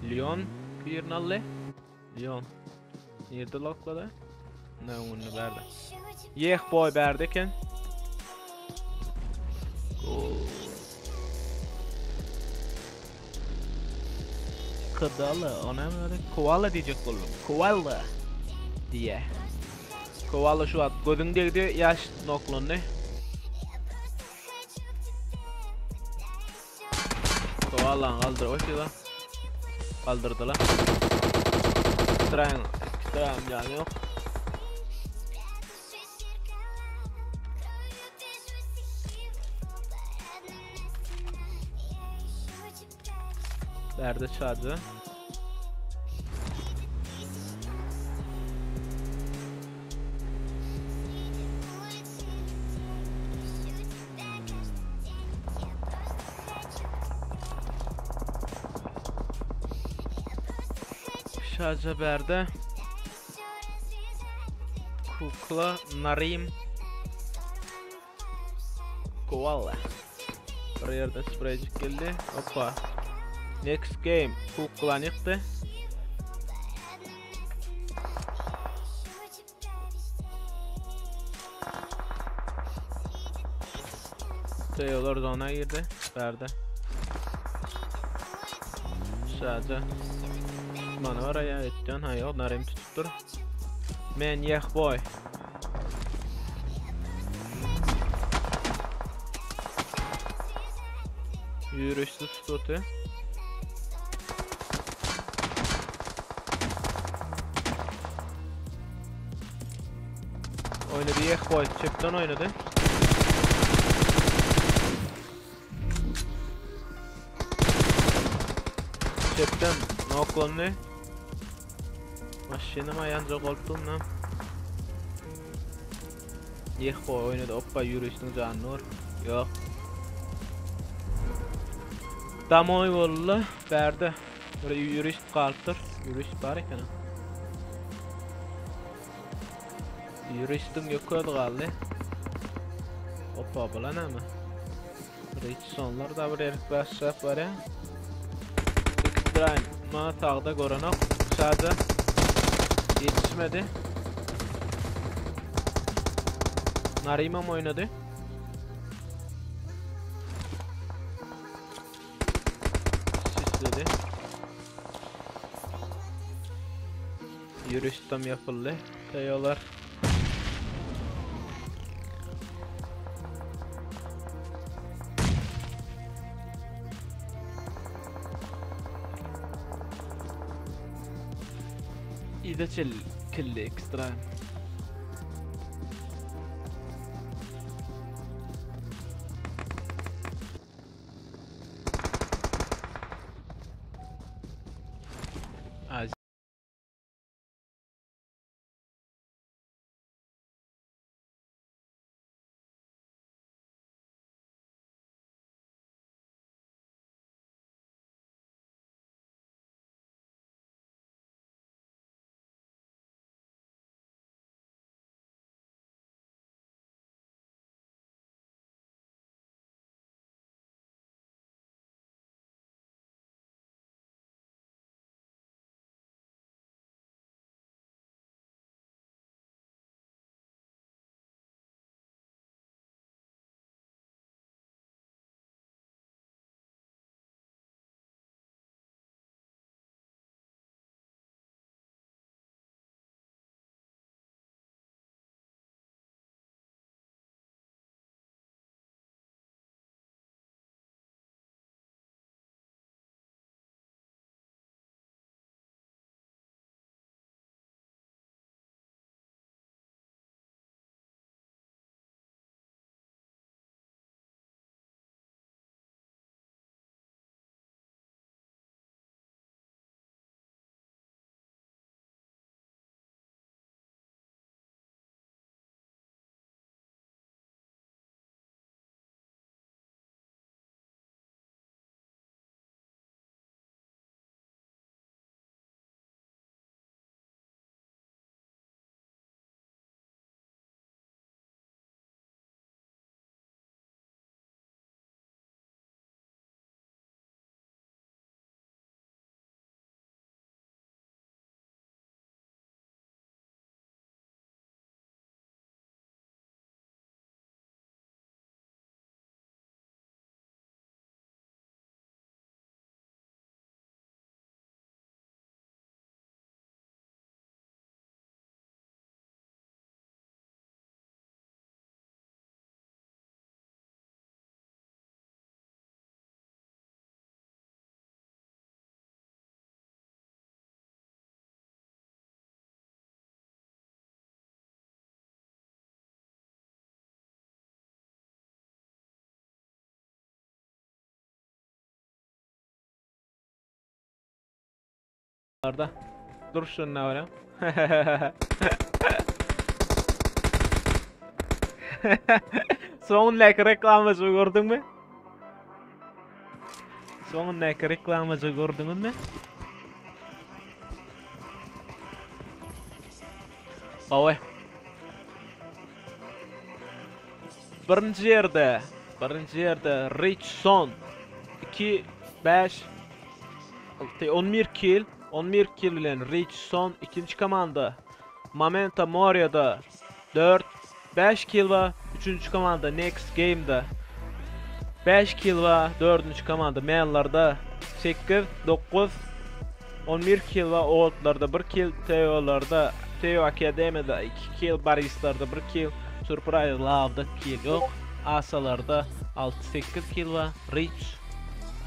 Leon birini aldy. Leon. Nirde loklady? Ne öňünde bärde. Yeh boy bärde eken. Kıdalı, ona mı öyle? Koala diyecek buldum. Koala diye. Koala şu at gözün degdi, yaş noklandy. Koalany galdyr oýsa. Galdyrdylar. Tren, tren jany ýok. Bärde çady. Şaja bärde. Kukla Narim Koala. Bir ýerden spreycik geldi. Hoppa. Next game. Kuklany ýykdy. Taylor zona girdi. Bärde. Şaja. Tutmany var ya etden. Ha yok Narim tutupdyr. Men yeah boy. Ýürüşli tututy. Oynady yeah boy. Çepden oynady. Çepden noklandy. Maşynam aýanjak bolupdy ondan. Ýehho oýnady oppa ýuristiň janyny gör. Ýok. Damoý boldy bärde. Bir ýurist galypdyr. Ýurist bar eken. Ýuristiň ýok özi galdy. Oppa bular näme? Richsonlar da bir erik başlap barýar. X-Prime ma sagda görenok. Şaja ýetişmedi. Narimam oýnady. Sisledi. Ýürüş tam ýapyldy. Teýolar. Ide çel killi ekstra. Arda. Dur şunu öyle. Soňundaky reklamajygy gördüňmi? Soňundaky reklamajygy gördüňizmi? Gowy. Birinji ýerde, birinji ýerde Rich Son 2 5 6 11 kill, 11 kill bilen Rich Son ikinji komanda. Momento Moria'da 4 5 kill bar, üçünji komanda Next Game'da 5 kill bar, dördünji komanda Mellarda 8 9 11 kill bar, Oldlarda 1 kill, Teo'larda Teo Akademiýada 2 kill, Barislarda 1 kill, Surprise Love'da kill ýok, Asalarda 6 8 kill bar, Rich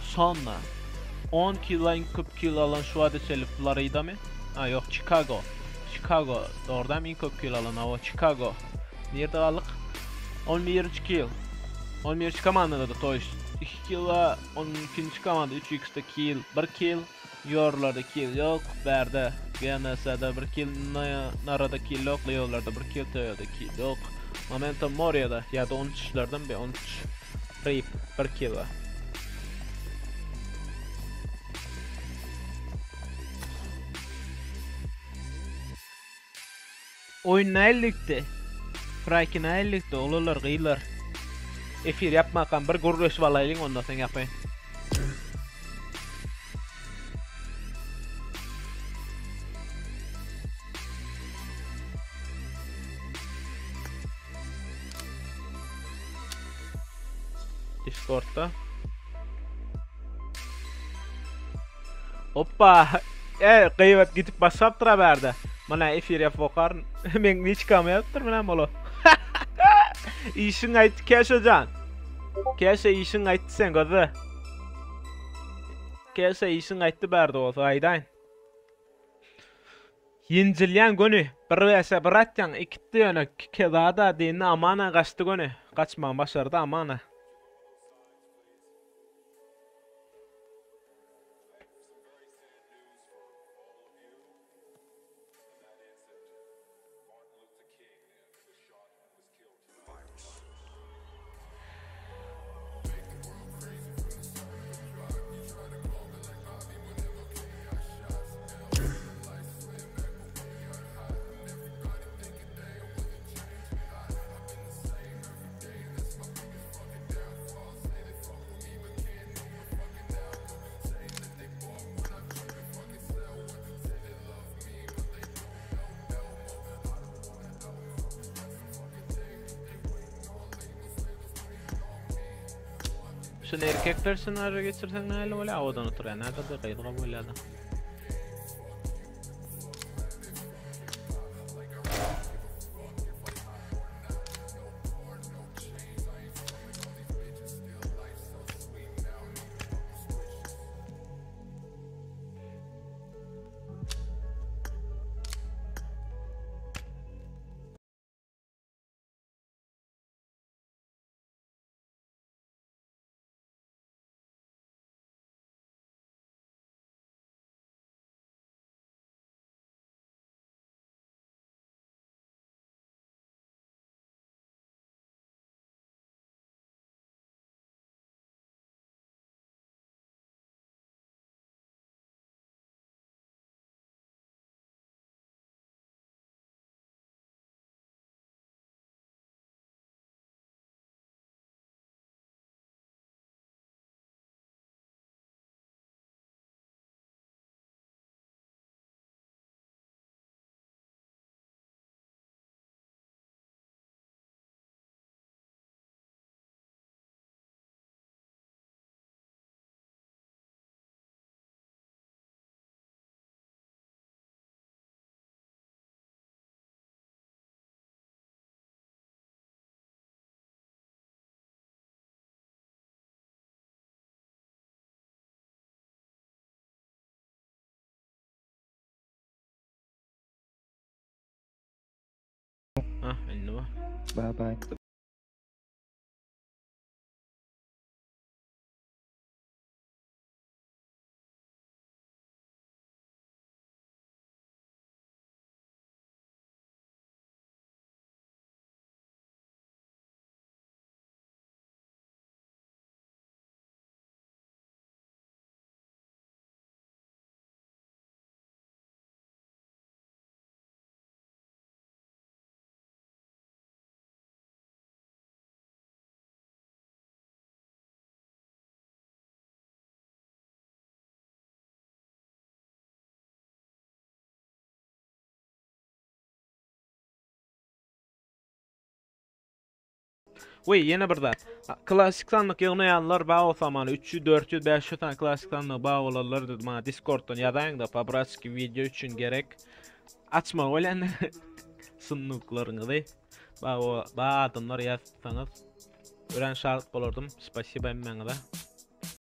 Sonna 10 kill iň köp kill alan şu wagta çenli Floridamy? Ha ýok, Chicago. Chicago. Dogrudan iň köp kill alan hawa Chicago. Nirde galdyk? 11 kill. 11 komandada da to есть 2 kill bar, 12 komanda 3x-de kill, 1 kill. Ýorlarda kill ýok, bärde GNS-de 1 kill, Narada kill ýok, Leolarda 1 kill, Toyota kill ýok. Memento Moria'da ýa-da 13-lerden bir 13. Rip 1 kilo. Oýun nähililikdi? Fraki nähililikdi? Oglanlar, gyzlar. Efir ýapmakam bir gürleşip alaýlyň ondan soň ýapaýyn. Discordda. Hoppa. E, gyýbat gidip başlapdyr ha bärde. Mana efir ýapyp okaryn. Meň liçkamy ýazypdyr menä mola. Işiň aýtdy Keşe jan. Keşe işiň aýtdy sen gözle. Keşe işiň aýtdy bärde bolsa aýdaýyn. Ýenjilýän göni. Bir bäşe bir atýaň, ikitdi ýöne kezada diýende amana gaçdy göni. Gaçmagy başardy amana. Şuny erkekler ssenariýa geçirseň nähili bolýar? Owadan oturýan näderde gyzga bolýar-da. Ah, indi bu. Bye bye. We ýene bir zat. Klasik sandyk ýygnaýanlar bar bolsa mana 300, 400, 500 sany klasik sandygy bar bolanlar dedi maňa Discorddan ýazaýyňda po-bratski wideo üçin gerek. Açmaly bolýan sunduklaryňyzy. Ba, ba adamlar ýazsaňyz örän şat bolardym. Spasiba hemmäňize.